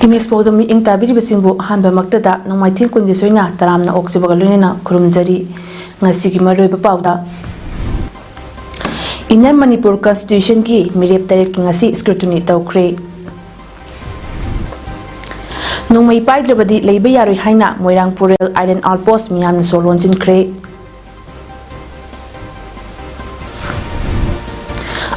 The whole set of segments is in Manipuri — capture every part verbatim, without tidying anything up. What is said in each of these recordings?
ꯏꯃꯦꯖ ꯄꯥꯎꯗꯝ ꯃꯤꯠꯌꯦꯡ ꯇꯥꯕꯤꯔꯤꯕꯁꯤꯡꯕꯨ ꯑꯍꯥꯟꯕꯃꯛꯇꯗ ꯅꯣꯡꯃꯥꯏꯊꯦꯝ ꯀꯨꯟꯒꯤ ꯁꯣꯏꯅ ꯇꯔꯥꯝꯅ ꯑꯣꯛꯆꯕꯒ ꯂꯣꯏꯅꯅ ꯈꯨꯔꯨꯝꯖꯔꯤ꯫ ꯉꯁꯤꯒꯤ ꯃꯔꯨꯑꯣꯏꯕ ꯄꯥꯎꯗ, Inner Manipur Constitution ꯒꯤ ꯃꯤꯔꯦꯞ ꯇꯔꯦꯠꯀꯤ ꯉꯁꯤ scrutiny ꯇꯧꯈ꯭ꯔꯦ꯫ ꯅꯣꯡꯃꯩ ꯄꯥꯏꯗ꯭ꯔꯕꯗꯤ ꯂꯩꯕ ꯌꯥꯔꯣꯏ ꯍꯥꯏꯅ ꯃꯣꯏꯔꯥꯡ ꯄꯨꯔꯦꯜ Island Outpost ꯃꯤꯌꯥꯝꯅ ꯁꯣꯔ ꯂꯣꯟꯁꯤꯟꯈ꯭ꯔꯦ꯫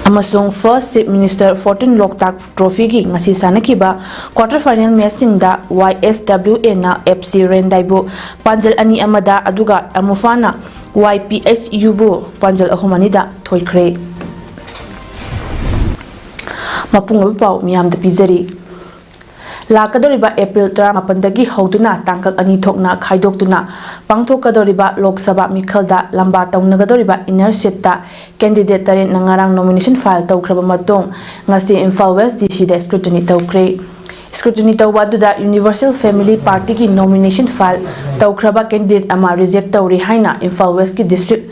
ꯑꯃꯁꯨꯡ First Chief Minister fourteen Loktak Trophy ꯒꯤ ꯉꯁꯤ ꯁꯥꯟꯅꯈꯤꯕ quarter final match ꯁꯤꯡꯗ Y S W A ꯅ F C Raindaibꯨ ꯄꯥꯟꯖꯜ ꯑꯅꯤ ꯑꯃꯗ, ꯑꯗꯨꯒ ꯑꯃꯨꯐꯥꯅ Y P S U ꯕꯨ ꯄꯥꯟꯖꯜ ꯑꯍꯨꯝ ꯑꯅꯤꯗ ꯊꯣꯏꯈ꯭ꯔꯦ꯫ ꯃꯄꯨꯡ ꯑꯣꯏꯕ ꯄꯥꯎ ꯃꯤꯌꯥꯝꯗ ꯄꯤꯖꯔꯤ꯫ ꯂꯥꯛꯀꯗꯧꯔꯤꯕ ꯑꯦꯄ꯭ꯔꯤꯜ ꯇꯔꯥꯃꯥꯄꯟꯗꯒꯤ ꯍꯧꯗꯨꯅ ꯇꯥꯡꯀꯛ ꯑꯅꯤ ꯊꯣꯛꯅ ꯈꯥꯏꯗꯣꯛꯇꯨꯅ ꯄꯥꯡꯊꯣꯛꯀꯗꯧꯔꯤꯕ ꯂꯣꯛ ꯁꯚꯥ ꯃꯤꯈꯜꯗ ꯂꯝꯕꯥ ꯇꯧꯅꯒꯗꯧꯔꯤꯕ inner seat ꯇ candidate ꯇꯔꯦꯠꯅ ꯉꯔꯥꯡ nomination file ꯇꯧꯈ꯭ꯔꯕ ꯃꯇꯨꯡ, ꯉꯁꯤ ꯏꯝꯐꯥꯜ West D C ꯗ scrutiny ꯇꯧꯈ꯭ꯔꯦ꯫ Scrutiny ꯇꯧꯕ ꯑꯗꯨꯗ Universal Family Party ꯒꯤ nomination file ꯇꯧꯈ꯭ꯔꯕ candidate ꯑꯃ reject ꯇꯧꯔꯦ ꯍꯥꯏꯅ ꯏꯝꯐꯥꯜ West ꯀꯤ District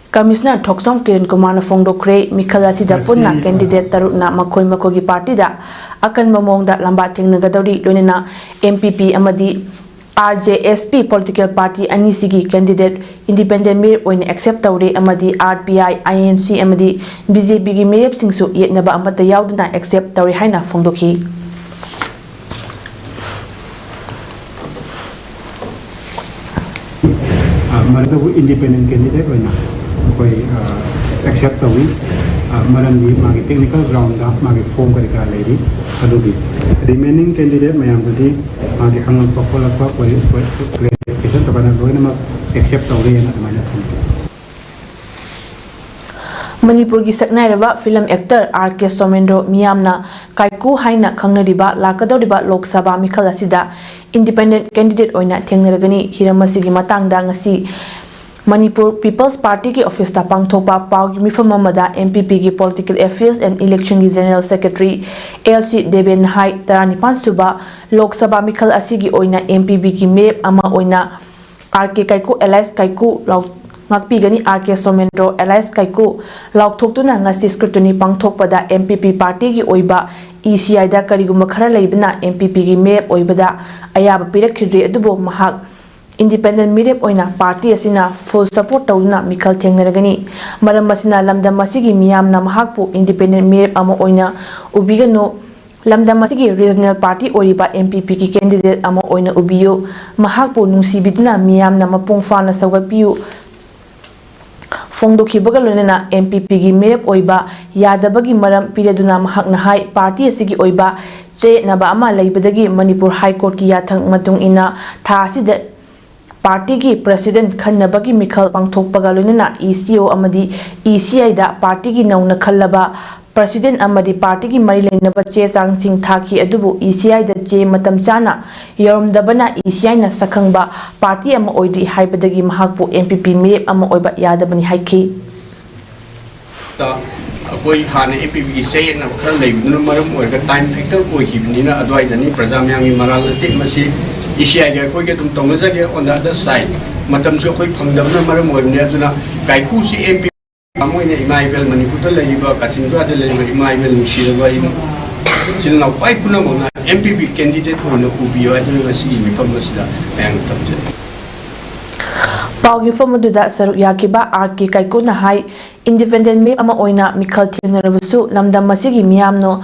Commissioner ꯊꯣꯛꯆꯣꯝ ꯀꯤꯔꯟ ꯀꯨꯃꯥꯔꯅ ꯐꯣꯡꯗꯣꯛꯈ꯭ꯔꯦ꯫ ꯃꯤꯈꯜ ꯑꯁꯤꯗ ꯄꯨꯟꯅ candidate ꯇꯔꯨꯛꯅ ꯃꯈꯣꯏ ꯃꯈꯣꯏꯒꯤ party ꯗ ꯑꯀꯟꯕ ꯃꯑꯣꯡꯗ ꯂꯝꯕꯥ ꯊꯦꯡꯅꯒꯗꯧꯔꯤ, ꯂꯣꯏꯅꯅ M P P ꯑꯃꯗꯤ R J S P political party ꯑꯅꯤꯁꯤꯒꯤ candidate independent ꯃꯤꯔꯦꯞ ꯑꯣꯏꯅ accept ꯇꯧꯔꯦ ꯑꯃꯗꯤ R P I, I N C ꯑꯃꯗꯤ B J P ꯒꯤ ꯃꯤꯔꯦꯞꯁꯤꯡꯁꯨ ꯌꯦꯠꯅꯕ ꯑꯃꯠꯇ ꯌꯥꯎꯗꯅ accept ꯇꯧꯔꯦ ꯍꯥꯏꯅ ꯐꯣꯡꯗꯣꯛꯈꯤ꯫ ꯑ, ꯃꯔꯛꯇꯕꯨ independent candidate ꯑꯣꯏꯅ ꯑꯩꯈꯣꯏ, ꯑ, accept ꯇꯧꯏ꯫ ꯑ, ꯃꯔꯝꯗꯤ ꯃꯥꯒꯤ technical ground ꯗ ꯃꯥꯒꯤ form ꯀꯔꯤ ꯀꯔꯥ ꯂꯩꯔꯤ, ꯑꯗꯨꯒꯤ remaining candidate ꯃꯌꯥꯝꯗꯨꯗꯤ ꯃꯥꯒꯤ ꯍꯪꯉꯛꯄ ꯈꯣꯠꯂꯛꯄ ꯑꯣꯏ-, ꯑꯣꯏ-, clarification ꯇꯧꯕꯗ ꯂꯣꯏꯅꯃꯛ accept ꯇꯧꯔꯦꯅ ꯑꯗꯨꯃꯥꯏꯅ ꯊꯝꯖꯩ꯫ ꯃꯅꯤꯄꯨꯔꯒꯤ ꯁꯛꯅꯥꯏꯔꯕ ꯐꯤꯂꯝ ꯑꯦꯛꯇꯔ ꯑꯥꯔ ꯀꯦ ꯁꯣꯃꯦꯟꯗ꯭ꯔꯣ, ꯃꯤꯌꯥꯝꯅ ꯀꯥꯏꯀꯨ ꯍꯥꯏꯅ ꯈꯪꯅꯔꯤꯕ, ꯂꯥꯛꯀꯗꯧꯔꯤꯕ ꯂꯣꯛ ꯁꯚꯥ ꯃꯤꯈꯜ ꯑꯁꯤꯗ ꯏꯟꯗꯤꯄꯦꯟꯗꯦꯟꯠ ꯀꯦꯟꯗꯤꯗꯦꯠ ꯑꯣꯏꯅ ꯊꯦꯡꯅꯔꯒꯅꯤ꯫ ꯍꯤꯔꯝ ꯑꯁꯤꯒꯤ ꯃꯇꯥꯡꯗ ꯉꯁꯤ ꯃꯅꯤꯄꯨꯔ ꯄꯤꯄꯜꯁ ꯄꯥꯔꯇꯤꯒꯤ ꯑꯣꯐꯤꯁꯇ ꯄꯥꯡꯊꯣꯛꯄ ꯄꯥꯎꯒꯤ ꯃꯤꯐꯝ ꯑꯃꯗ ꯑꯦꯝ ꯄꯤ ꯄꯤꯒꯤ ꯄꯣꯂꯤꯇꯤꯀꯦꯜ ꯑꯦꯐꯤꯌꯔꯁ ꯑꯦꯟ ꯏꯂꯦꯛꯁꯟꯒꯤ general secretary L C Deben ꯍꯥꯏ, ꯇꯔꯥꯅꯤꯄꯥꯟ ꯁꯨꯕ ꯂꯣꯛ ꯁꯚꯥ ꯃꯤꯈꯜ ꯑꯁꯤꯒꯤ ꯑꯣꯏꯅ ꯑꯦꯝ ꯄꯤ ꯄꯤꯒꯤ ꯃꯤꯔꯦꯞ ꯑꯃ ꯑꯣꯏꯅ ꯑꯥꯔ ꯀꯦ ꯀꯥꯏꯀꯨ ꯑꯦꯂꯥꯏꯁ ꯀꯥꯏꯀꯨ ꯂꯥꯎ-, ꯉꯥꯛꯄꯤꯒꯅꯤ꯫ ꯑꯥꯔ ꯀꯦ ꯁꯣꯃꯦꯟꯗ꯭ꯔꯣ ꯑꯦꯂꯥꯏꯁ ꯀꯥꯏꯀꯨ ꯂꯥꯎꯊꯣꯛꯇꯨꯅ ꯉꯁꯤ ꯁ꯭ꯀ꯭ꯔꯨꯇꯤꯅꯤ ꯄꯥꯡꯊꯣꯛꯄꯗ ꯑꯦꯝ ꯄꯤ ꯄꯤ ꯄꯥꯔꯇꯤꯒꯤ ꯑꯣꯏꯕ ꯏ ꯁꯤ ꯑꯥꯏꯗ ꯀꯔꯤꯒꯨꯝꯕ ꯈꯔ ꯂꯩꯕꯅ ꯑꯦꯝ ꯄꯤ ꯄꯤꯒꯤ ꯃꯤꯔꯦꯞ ꯑꯣꯏꯕꯗ ꯑꯌꯥꯕ ꯄꯤꯔꯛꯈꯤꯗ꯭ꯔꯤ, ꯑꯗꯨꯕꯨ ꯃꯍꯥꯛ ꯏꯟꯗꯤꯄꯦꯟꯗꯦꯟꯠ ꯃꯤꯔꯦꯞ ꯑꯣꯏꯅ ꯄꯥꯔꯇꯤ ꯑꯁꯤꯅ ꯐꯨꯜ ꯁꯄꯣꯔꯠ ꯇꯧꯗꯨꯅ ꯃꯤꯈꯜ ꯊꯦꯡꯅꯔꯒꯅꯤ꯫ ꯃꯔꯝ ꯑꯁꯤꯅ ꯂꯝꯗꯝ ꯑꯁꯤꯒꯤ ꯃꯤꯌꯥꯝꯅ ꯃꯍꯥꯛꯄꯨ ꯏꯟꯗꯤꯄꯦꯟꯗꯦꯟꯠ ꯃꯤꯔꯦꯞ ꯑꯃ ꯑꯣꯏꯅ ꯎꯕꯤꯒꯅꯨ꯫ ꯂꯝꯗꯝ ꯑꯁꯤꯒꯤ ꯔꯤꯖꯅꯦꯜ ꯄꯥꯔꯇꯤ ꯑꯣꯏꯔꯤꯕ ꯑꯦꯝ ꯄꯤ ꯄꯤꯒꯤ ꯀꯦꯟꯗꯤꯗꯦꯠ ꯑꯃ ꯑꯣꯏꯅ ꯎꯕꯤꯌꯨ꯫ ꯃꯍꯥꯛꯄꯨ ꯅꯨꯡꯁꯤꯕꯤꯗꯨꯅ ꯃꯤꯌꯥꯝꯅ ꯃꯄꯨꯡ ꯐꯥꯅ ꯁꯧꯒꯠꯄꯤꯌꯨ꯫ ꯐꯣꯡꯗꯣꯛꯈꯤꯕꯒ ꯂꯣꯏꯅꯅ ꯑꯦꯝ ꯄꯤ ꯄꯤꯒꯤ ꯃꯤꯔꯦꯞ ꯑꯣꯏꯕ ꯌꯥꯗꯕꯒꯤ ꯃꯔꯝ ꯄꯤꯔꯗꯨꯅ ꯃꯍꯥꯛꯅ ꯍꯥꯏ, ꯄꯥꯔꯇꯤ ꯑꯁꯤꯒꯤ ꯑꯣꯏꯕ ꯆꯌꯦꯠꯅꯕ ꯑꯃ ꯂꯩꯕꯗꯒꯤ ꯃꯅꯤꯄꯨꯔ ꯍꯥꯏ ꯀꯣꯔꯠꯀꯤ ꯌꯥꯊꯪ ꯃꯇꯨꯡ ꯏꯟꯅ ꯊꯥ ꯑꯁꯤꯗ ꯄꯥꯔꯇꯤꯒꯤ ꯄ꯭ꯔꯁꯤꯗꯦꯟꯠ ꯈꯟꯅꯕꯒꯤ ꯃꯤꯈꯜ ꯄꯥꯡꯊꯣꯛꯄꯒ ꯂꯣꯏꯅꯅ ꯏ ꯁꯤ ꯑꯣ ꯑꯃꯗꯤ ꯏ ꯁꯤ ꯑꯥꯏꯗ ꯄꯥꯔꯇꯤꯒꯤ ꯅꯧꯅ ꯈꯜꯂꯕ ꯄ꯭ꯔꯁꯤꯗꯦꯟꯠ ꯑꯃꯗꯤ ꯄꯥꯔꯇꯤꯒꯤ ꯃꯔꯤ ꯂꯩꯅꯕ ꯆꯦ ꯆꯥꯡꯁꯤꯡ ꯊꯥꯈꯤ, ꯑꯗꯨꯕꯨ ꯏ ꯁꯤ ꯑꯥꯏꯗ ꯆꯦ ꯃꯇꯝ ꯆꯥꯅ ꯌꯧꯔꯝꯗꯕꯅ ꯏ ꯁꯤ ꯑꯥꯏꯅ ꯁꯛꯈꯪꯕ ꯄꯥꯔꯇꯤ ꯑꯃ ꯑꯣꯏꯗ꯭ꯔꯤ ꯍꯥꯏꯕꯗꯒꯤ ꯃꯍꯥꯛꯄꯨ ꯑꯦꯝ ꯄꯤ ꯄꯤ ꯃꯤꯔꯦꯞ ꯑꯃ ꯑꯣꯏꯕ ꯌꯥꯗꯕꯅꯤ ꯍꯥꯏꯈꯤ꯫ ꯑꯩꯈꯣꯏ ꯍꯥꯟꯅ ꯑꯦꯝ ꯄꯤ ꯄꯤꯒꯤ ꯆꯌꯦꯠꯅꯕ ꯈꯔ ꯂꯩꯕꯗꯨꯅ ꯃꯔꯝ ꯑꯣꯏꯔꯒ ꯇꯥꯏꯝ ꯐꯦꯛꯇꯔ ꯑꯣꯏꯈꯤꯕꯅꯤꯅ ꯑꯗꯨꯋꯥꯏꯗꯅꯤ꯫ ꯄ꯭ꯔꯖꯥ ꯃꯌꯥꯝꯒꯤ ꯃꯔꯥꯜ ꯅꯠꯇꯦ ꯃꯁꯤ꯫ ꯏ ꯁꯤ ꯑꯥꯏꯒ ꯑꯩꯈꯣꯏꯒ ꯑꯗꯨꯝ ꯇꯧꯅꯖꯒꯦ꯫ On the other side, ꯃꯇꯝꯁꯨ ꯑꯩꯈꯣꯏ ꯐꯪꯗꯕꯅ ꯃꯔꯝ ꯑꯣꯏꯕꯅꯤ꯫ ꯑꯗꯨꯅ ꯀꯥꯏꯀꯨꯁꯤ ꯑꯦꯝ ꯄꯤ ꯑꯃ ꯑꯣꯏꯅ ꯏꯃꯥ ꯏꯕꯦꯜ, ꯃꯅꯤꯄꯨꯔꯗ ꯂꯩꯔꯤꯕ, ꯀꯥꯆꯤꯟ ꯀꯣꯌꯥꯗ ꯂꯩꯔꯤꯕ ꯏꯃꯥ ꯏꯕꯦꯜ, ꯅꯨꯡꯁꯤꯔꯕ ꯏꯆꯤꯜ ꯏꯅꯥꯎ ꯈ꯭ꯋꯥꯏ ꯄꯨꯝꯅꯃꯛꯅ ꯑꯦꯝ ꯄꯤ ꯄꯤ ꯀꯦꯟꯗꯤꯗꯦꯠ ꯑꯣꯏꯅ ꯎꯕꯤꯌꯨ ꯍꯥꯏꯗꯨꯅ ꯉꯁꯤꯒꯤ ꯃꯤꯐꯝ ꯑꯁꯤꯗ ꯃꯌꯥꯝꯗ ꯊꯝꯖꯔꯤ꯫ ꯄꯥꯎ ꯃꯤꯐꯝ ꯑꯗꯨꯗ ꯁꯔꯨꯛ ꯌꯥꯈꯤꯕ ꯑꯥꯔ ꯀꯦ ꯀꯥꯏꯀꯨꯅ ꯍꯥꯏ, ꯏꯟꯗꯤꯄꯦꯟꯗꯦꯟꯠ ꯃꯤꯔꯦꯞ ꯑꯃ ꯑꯣꯏꯅ ꯃꯤꯈꯜ ꯊꯦꯡꯅꯔꯕꯁꯨ ꯂꯝꯗꯝ ꯑꯁꯤꯒꯤ ꯃꯤꯌꯥꯝꯅ,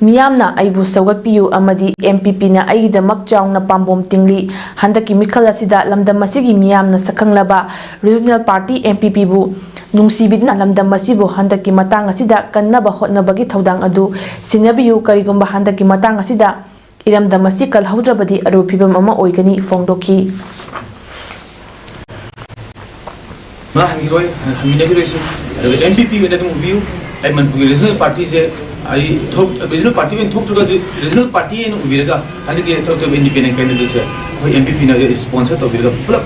ꯃꯤꯌꯥꯝꯅ ꯑꯩꯕꯨ ꯁꯧꯒꯠꯄꯤꯌꯨ ꯑꯃꯗꯤ ꯑꯦꯝ ꯄꯤ ꯄꯤꯅ ꯑꯩꯒꯤꯗꯃꯛ ꯆꯥꯎꯅ ꯄꯥꯝꯕꯣꯝ ꯇꯤꯡꯂꯤ꯫ ꯍꯟꯗꯛꯀꯤ ꯃꯤꯈꯜ ꯑꯁꯤꯗ ꯂꯝꯗꯝ ꯑꯁꯤꯒꯤ ꯃꯤꯌꯥꯝꯅ ꯁꯛꯈꯪꯂꯕ ꯔꯤꯖꯅꯦꯜ ꯄꯥꯔꯇꯤ ꯑꯦꯝ ꯄꯤ ꯄꯤꯕꯨ ꯅꯨꯡꯁꯤꯕꯤꯗꯨꯅ ꯂꯝꯗꯝ ꯑꯁꯤꯕꯨ ꯍꯟꯗꯛꯀꯤ ꯃꯇꯥꯡ ꯑꯁꯤꯗ ꯀꯟꯅꯕ ꯍꯣꯠꯅꯕꯒꯤ ꯊꯧꯗꯥꯡ ꯑꯗꯨ ꯁꯤꯟꯅꯕꯤꯌꯨ꯫ ꯀꯔꯤꯒꯨꯝꯕ ꯍꯟꯗꯛꯀꯤ ꯃꯇꯥꯡ ꯑꯁꯤꯗ ꯏꯔꯝꯗꯝ ꯑꯁꯤ ꯀꯜꯍꯧꯗ꯭ꯔꯕꯗꯤ ꯑꯔꯨꯕ ꯐꯤꯕꯝ ꯑꯃ ꯑꯣꯏꯒꯅꯤ ꯐꯣꯡꯗꯣꯛꯈꯤ꯫ ꯃꯥ ꯍꯟꯈꯤꯔꯣꯏ, ꯍꯟꯃꯤꯟꯅꯈꯤꯔꯣꯏꯁꯤ꯫ ꯑꯗꯨꯒ ꯑꯦꯝ ꯄꯤ ꯄꯤ ꯑꯣꯏꯅ ꯑꯗꯨꯝ ꯎꯕꯤꯌꯨ꯫ ꯑꯩ ꯃꯅꯤꯄꯨꯔꯒꯤ ꯔꯤꯖꯅꯦꯜ ꯄꯥꯔꯇꯤꯁꯦ, ꯑꯩ ꯊꯣꯛ-, ꯔꯤꯖꯅꯦꯜ ꯄꯥꯔꯇꯤ ꯑꯣꯏꯅ ꯊꯣꯛꯇ꯭ꯔꯒꯁꯨ, ꯔꯤꯖꯅꯦꯜ ꯄꯥꯔꯇꯤ ꯑꯣꯏꯅ ꯎꯕꯤꯔꯒ, ꯍꯟꯗꯛꯀꯤ ꯊꯣꯛꯇꯣꯏꯕ ꯏꯟꯗꯤꯄꯦꯟꯗꯦꯟ ꯀꯦꯟꯗꯤꯗꯦꯠꯁꯦ ꯑꯩꯈꯣꯏ ꯑꯦꯝ ꯄꯤ ꯄꯤꯅ ꯁ꯭ꯄꯣꯟꯁꯔ ꯇꯧꯕꯤꯔꯒ, ꯄꯨꯂꯞ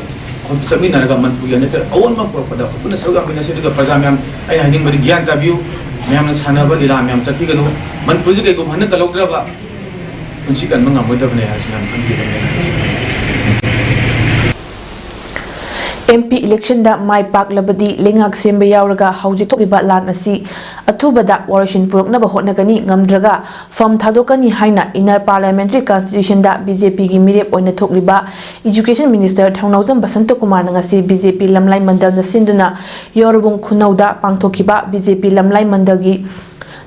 ꯑꯩꯈꯣꯏ ꯆꯠꯃꯤꯟꯅꯔꯒ ꯃꯅꯤꯄꯨꯔꯒꯤ ꯍꯟꯗꯛꯇ ꯑꯑꯣꯟꯕ ꯑꯃ ꯄꯨꯔꯛꯄꯗ ꯑꯩꯈꯣꯏ ꯄꯨꯟꯅ ꯁꯔꯨꯛ ꯌꯥꯃꯤꯟꯅꯁꯤ꯫ ꯑꯗꯨꯒ ꯄ꯭ꯔꯖꯥ ꯃꯌꯥꯝ, ꯑꯩꯅ ꯍꯥꯏꯅꯤꯡꯕꯗꯤ ꯒ꯭ꯌꯥꯟ ꯇꯥꯕꯤꯌꯨ꯫ ꯃꯌꯥꯝꯅ ꯁꯥꯟꯅꯕ ꯂꯤꯂꯥ ꯃꯌꯥꯝ ꯆꯠꯄꯤꯒꯅꯨ꯫ ꯃꯅꯤꯄꯨꯔꯁꯤ ꯀꯩꯒꯨꯝꯕ ꯍꯟꯗꯛ ꯀꯜꯍꯧꯗ꯭ꯔꯕ ꯄꯨꯟꯁꯤ ꯀꯟꯕ ꯉꯝꯃꯣꯏꯗꯕꯅꯦ ꯍꯥꯏꯁꯤ ꯃꯌꯥꯝ ꯈꯪꯕꯤꯒꯗꯕꯅꯦ ꯍꯥꯏꯁꯤ꯫ ꯑꯦꯝ ꯄꯤ ꯏꯂꯦꯛꯁꯟꯗ ꯃꯥꯏ ꯄꯥꯛꯂꯕꯗꯤ ꯂꯩꯉꯥꯛ ꯁꯦꯝꯕ ꯌꯥꯎꯔꯒ ꯍꯧꯖꯤꯛ ꯊꯣꯛꯂꯤꯕ ꯂꯥꯟ ꯑꯁꯤ ꯑꯊꯨꯕꯗ ꯋꯥꯔꯣꯏꯁꯤꯟ ꯄꯨꯔꯛꯅꯕ ꯍꯣꯠꯅꯒꯅꯤ, ꯉꯝꯗ꯭ꯔꯒ ꯐꯝ ꯊꯥꯗꯣꯛꯀꯅꯤ ꯍꯥꯏꯅ ꯏꯟꯅꯔ ꯄꯥꯔꯂꯤꯌꯥꯃꯦꯟꯇꯔꯤ ꯀꯟꯁꯇꯤꯇ꯭ꯌꯨꯁꯟꯗ ꯕꯤ ꯖꯦ ꯄꯤꯒꯤ ꯃꯤꯔꯦꯞ ꯑꯣꯏꯅ ꯊꯣꯛꯂꯤꯕ ꯏꯖꯨꯀꯦꯁꯟ ꯃꯤꯅꯤꯁꯇꯔ ꯊꯧꯅꯥꯎꯖꯝ ꯕꯁꯟꯇ ꯀꯨꯃꯥꯔꯅ ꯉꯁꯤ ꯕꯤ ꯖꯦ ꯄꯤ ꯂꯝꯂꯥꯏ ꯃꯟꯗꯜꯅ ꯁꯤꯟꯗꯨꯅ ꯌꯣꯔꯕꯨꯡ ꯈꯨꯅꯧꯗ ꯄꯥꯡꯊꯣꯛꯈꯤꯕ ꯕꯤ ꯖꯦ ꯄꯤ ꯂꯝꯂꯥꯏ ꯃꯟꯗꯜꯒꯤ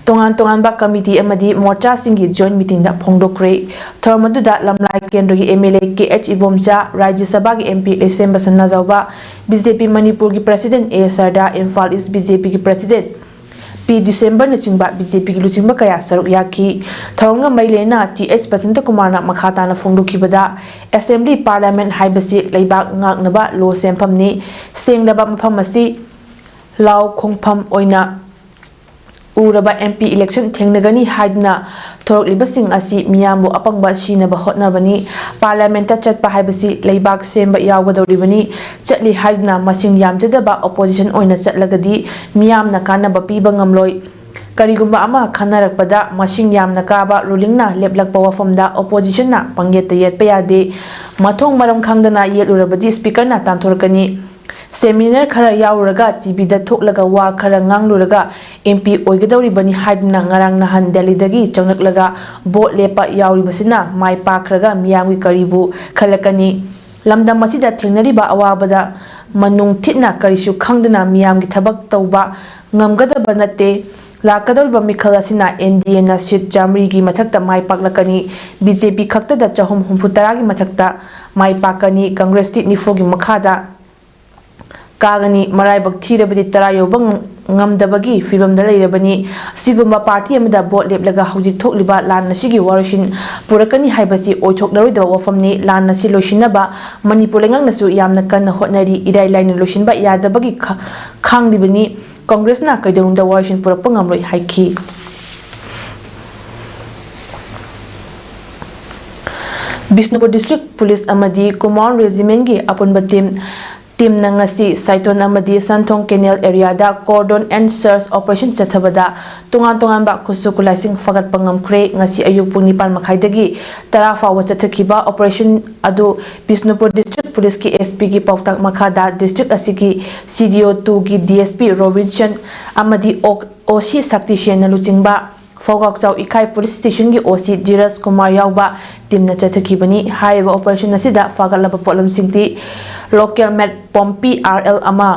ꯇꯣꯉꯥꯟ ꯇꯣꯉꯥꯟꯕ ꯀꯃꯤꯇꯤ ꯑꯃꯗꯤ ꯃꯣꯔꯆꯥꯁꯤꯡꯒꯤ ꯖꯣꯏꯟ ꯃꯤꯇꯤꯡꯗ ꯐꯣꯡꯗꯣꯛꯈ꯭ꯔꯦ꯫ ꯊꯧꯔꯝ ꯑꯗꯨꯗ ꯂꯝꯂꯥꯏ ꯀꯦꯟꯗ꯭ꯔꯒꯤ M L A K H Ibomcha, Rajya ꯁꯚꯥꯒꯤ M P Leishemba Sanajaoba, B J P ꯃꯅꯤꯄꯨꯔꯒꯤ president A Sarda, Imphal east B J ꯄꯤꯒꯤ ꯄ꯭ꯔꯁꯤꯗꯦꯟ ꯄꯤ ꯗꯤꯁꯦꯝꯕꯔꯅꯆꯤꯡꯕ ꯕꯤ ꯖꯦ ꯄꯤꯒꯤ ꯂꯨꯆꯤꯡꯕ ꯀꯌꯥ ꯁꯔꯨꯛ ꯌꯥꯈꯤ꯫ ꯊꯧꯔꯝꯒ ꯃꯔꯤ ꯂꯩꯅꯅ ꯇꯤ ꯑꯩꯆ ꯕꯁꯟꯇ ꯀꯨꯃꯥꯔꯅ ꯃꯈꯥ ꯇꯥꯅ ꯐꯣꯡꯗꯣꯛꯈꯤꯕꯗ, ꯑꯦꯁꯦꯝꯕ꯭ꯂꯤ ꯄꯥꯔꯂꯤꯌꯥꯃꯦꯟ ꯍꯥꯏꯕꯁꯤ ꯂꯩꯕꯥꯛ ꯉꯥꯛꯅꯕ ꯂꯣ ꯁꯦꯝꯐꯝꯅꯤ꯫ ꯁꯦꯡꯂꯕ ꯃꯐꯝ ꯑꯁꯤ ꯂꯥꯎ ꯈꯣꯡꯐꯝ ꯑꯣꯏꯅ ꯎꯔꯕ ꯑꯦꯝ ꯄꯤ ꯏꯂꯦꯛꯁꯟ ꯊꯦꯡꯅꯒꯅꯤ ꯍꯥꯏꯗꯨꯅ ꯊꯣꯔꯛꯂꯤꯕꯁꯤꯡ ꯑꯁꯤ ꯃꯤꯌꯥꯝꯕꯨ ꯑꯄꯪꯕ ꯁꯤꯅꯕ ꯍꯣꯠꯅꯕꯅꯤ꯫ ꯄꯥꯔꯂꯤꯌꯥꯃꯦꯟꯇ ꯆꯠꯄ ꯍꯥꯏꯕꯁꯤ ꯂꯩꯕꯥꯛ ꯁꯦꯝꯕ ꯌꯥꯎꯒꯗꯧꯔꯤꯕꯅꯤ꯫ ꯆꯠꯂꯤ ꯍꯥꯏꯗꯨꯅ ꯃꯁꯤꯡ ꯌꯥꯝꯖꯗꯕ ꯑꯣꯄꯣꯖꯤꯁꯟ ꯑꯣꯏꯅ ꯆꯠꯂꯒꯗꯤ ꯃꯤꯌꯥꯝꯅ ꯀꯥꯟꯅꯕ ꯄꯤꯕ ꯉꯝꯂꯣꯏ꯫ ꯀꯔꯤꯒꯨꯝꯕ ꯑꯃ ꯈꯟꯅꯔꯛꯄꯗ ꯃꯁꯤꯡ ꯌꯥꯝꯅ ꯀꯥꯕ ꯔꯨꯂꯤꯡꯅ ꯂꯦꯞꯂꯛꯄ ꯋꯥꯐꯝꯗ ꯑꯣꯄꯣꯖꯤꯁꯟꯅ ꯄꯪꯌꯦꯠꯇ ꯌꯦꯠꯄ ꯌꯥꯗꯦ꯫ ꯃꯊꯣꯡ ꯃꯔꯝ ꯈꯪꯗꯅ ꯌꯦꯠꯂꯨꯔꯕꯗꯤ ꯁ꯭ꯄꯤꯀꯔꯅ ꯇꯥꯟꯊꯣꯔꯛꯀꯅꯤ꯫ ꯁꯦꯃꯤꯅꯥꯔ ꯈꯔ ꯌꯥꯎꯔꯨꯔꯒ ꯇꯤ ꯚꯤꯗ ꯊꯣꯛꯂꯒ ꯋꯥ ꯈꯔ ꯉꯥꯡꯂꯨꯔꯒ ꯑꯦꯝ ꯄꯤ ꯑꯣꯏꯒꯗꯧꯔꯤꯕꯅꯤ ꯍꯥꯏꯗꯨꯅ ꯉꯔꯥꯡ ꯅꯍꯥꯟ ꯗꯦꯜꯂꯤꯗꯒꯤ ꯆꯪꯂꯛꯂꯒ ꯚꯣꯠ ꯂꯦꯞꯄ ꯌꯥꯎꯔꯤꯕꯁꯤꯅ ꯃꯥꯏ ꯄꯥꯛꯈ꯭ꯔꯒ ꯃꯤꯌꯥꯝꯒꯤ ꯀꯔꯤꯕꯨ ꯈꯜꯂꯛꯀꯅꯤ? ꯂꯝꯗꯝ ꯑꯁꯤꯗ ꯊꯦꯡꯅꯔꯤꯕ ꯑꯋꯥꯕꯗ ꯃꯅꯨꯡ ꯊꯤꯠꯅ ꯀꯔꯤꯁꯨ ꯈꯪꯗꯅ ꯃꯤꯌꯥꯝꯒꯤ ꯊꯕꯛ ꯇꯧꯕ ꯉꯝꯒꯗꯕ ꯅꯠꯇꯦ꯫ ꯂꯥꯛꯀꯗꯧꯔꯤꯕ ꯃꯤꯈꯜ ꯑꯁꯤꯅ ꯑꯦꯟ ꯗꯤ ꯑꯦꯅ ꯁꯤꯠ ꯆꯥꯃꯔꯤꯒꯤ ꯃꯊꯛꯇ ꯃꯥꯏ ꯄꯥꯛꯂꯛꯀꯅꯤ꯫ ꯕꯤ ꯖꯦ ꯄꯤ ꯈꯛꯇꯗ ꯆꯍꯨꯝ ꯍꯨꯝꯐꯨ ꯇꯔꯥꯒꯤ ꯃꯊꯛꯇ ꯃꯥꯏ ꯄꯥꯛꯀꯅꯤ꯫ ꯀꯪꯒ꯭ꯔꯦꯁꯇꯤ ꯅꯤꯐꯨꯒꯤ ꯃꯈꯥꯗ ꯀꯥꯒꯅꯤ꯫ ꯃꯔꯥꯏꯕꯛ ꯊꯤꯔꯕꯗꯤ ꯇꯔꯥ ꯌꯧꯕ ꯉꯝꯗꯕꯒꯤ ꯐꯤꯕꯝꯗ ꯂꯩꯔꯕꯅꯤ꯫ ꯑꯁꯤꯒꯨꯝꯕ ꯄꯥꯔꯇꯤ ꯑꯃꯗ ꯚꯣꯠ ꯂꯦꯞꯂꯒ ꯍꯧꯖꯤꯛ ꯊꯣꯛꯂꯤꯕ ꯂꯥꯟ ꯑꯁꯤꯒꯤ ꯋꯥꯔꯣꯏꯁꯤꯟ ꯄꯨꯔꯛꯀꯅꯤ ꯍꯥꯏꯕꯁꯤ ꯑꯣꯏꯊꯣꯛꯂꯔꯣꯏꯗꯕ ꯋꯥꯐꯝꯅꯤ꯫ ꯂꯥꯟ ꯑꯁꯤ ꯂꯣꯏꯁꯤꯟꯅꯕ ꯃꯅꯤꯄꯨꯔ ꯂꯩꯉꯥꯛꯅꯁꯨ ꯌꯥꯝꯅ ꯀꯟꯅ ꯍꯣꯠꯅꯔꯤ꯫ ꯏꯔꯥꯏ ꯂꯥꯏꯅ ꯂꯣꯏꯁꯤꯟꯕ ꯌꯥꯗꯕꯒꯤ ꯈꯥꯡꯂꯤꯕꯅꯤ꯫ ꯀꯪꯒ꯭ꯔꯦꯁꯅ ꯀꯩꯗꯧꯅꯨꯡꯗ ꯋꯥꯔꯣꯏꯁꯤꯟ ꯄꯨꯔꯛꯄ ꯉꯝꯂꯣꯏ ꯍꯥꯏꯈꯤ꯫ ꯕꯤꯁꯅꯨꯄꯨꯔ ꯗꯤꯁꯇ꯭ꯔꯤꯛ ꯄꯨꯂꯤꯁ ꯑꯃꯗꯤ ꯀꯨꯃꯥꯎꯟ ꯔꯦꯖꯤꯃꯦꯟꯒꯤ ꯑꯄꯨꯟꯕ ꯇꯤꯝ ꯇꯤꯝꯅ ꯉꯁꯤ ꯁꯥꯏꯇꯣꯟ ꯑꯃꯗꯤ ꯁꯟꯊꯣꯡ ꯀꯦꯅꯦꯜ ꯑꯦꯔꯤꯌꯥꯗ ꯀꯣꯔꯗꯣꯟ ꯑꯦꯟ ꯁꯔꯆ ꯑꯣꯄꯔꯦꯁꯟ ꯆꯠꯊꯕꯗ ꯇꯣꯉꯥꯟ ꯇꯣꯉꯥꯟꯕ ꯈꯨꯠꯁꯨ ꯈꯨꯠꯂꯥꯏꯁꯤꯡ ꯐꯥꯒꯠꯄ ꯉꯝꯈ꯭ꯔꯦ꯫ ꯉꯁꯤ ꯑꯌꯨꯛ ꯄꯨꯡ ꯅꯤꯄꯥꯟ ꯃꯈꯥꯏꯗꯒꯤ ꯇꯔꯥ ꯐꯥꯎꯕ ꯆꯠꯊꯈꯤꯕ ꯑꯣꯄꯔꯦꯁꯟ ꯑꯗꯨ ꯕꯤꯁꯅꯨꯄꯨꯔ ꯗꯤꯁꯇ꯭ꯔꯤꯛ ꯄꯨꯂꯤꯁꯀꯤ ꯑꯦꯁ ꯄꯤꯒꯤ ꯄꯥꯎꯇꯥꯛ ꯃꯈꯥꯗ ꯗꯤꯁꯇ꯭ꯔꯤꯛ ꯑꯁꯤꯒꯤ ꯁꯤ ꯗꯤ ꯑꯣ ꯇꯨꯒꯤ ꯗꯤ ꯑꯦꯁ ꯄꯤ ꯔꯣꯕꯤꯟꯁꯟ ꯑꯃꯗꯤ ꯑꯣ ꯁꯤ ꯁꯛꯇꯤ ꯁꯦꯟꯅ ꯂꯨꯆꯤꯡꯕ ꯐꯧꯒꯥꯛꯆꯥꯎ ꯏꯀꯥꯏ ꯄꯨꯂꯤꯁ ꯁ꯭ꯇꯦꯁꯟꯒꯤ ꯑꯣ ꯁꯤ ꯙꯤꯔꯖ ꯀꯨꯃꯥꯔ ꯌꯥꯎꯕ ꯇꯤꯝꯅ ꯆꯠꯊꯈꯤꯕꯅꯤ꯫ ꯍꯥꯏꯔꯤꯕ ꯑꯣꯄꯔꯦꯁꯟ ꯑꯁꯤꯗ ꯐꯥꯒꯠꯂꯕ ꯄꯣꯠꯂꯝꯁꯤꯡꯗꯤ ꯂꯣꯀꯦꯜ ꯃꯦꯠ ꯄꯣꯝꯄꯤ ꯑꯥꯔ ꯑꯦꯜ ꯑꯃ,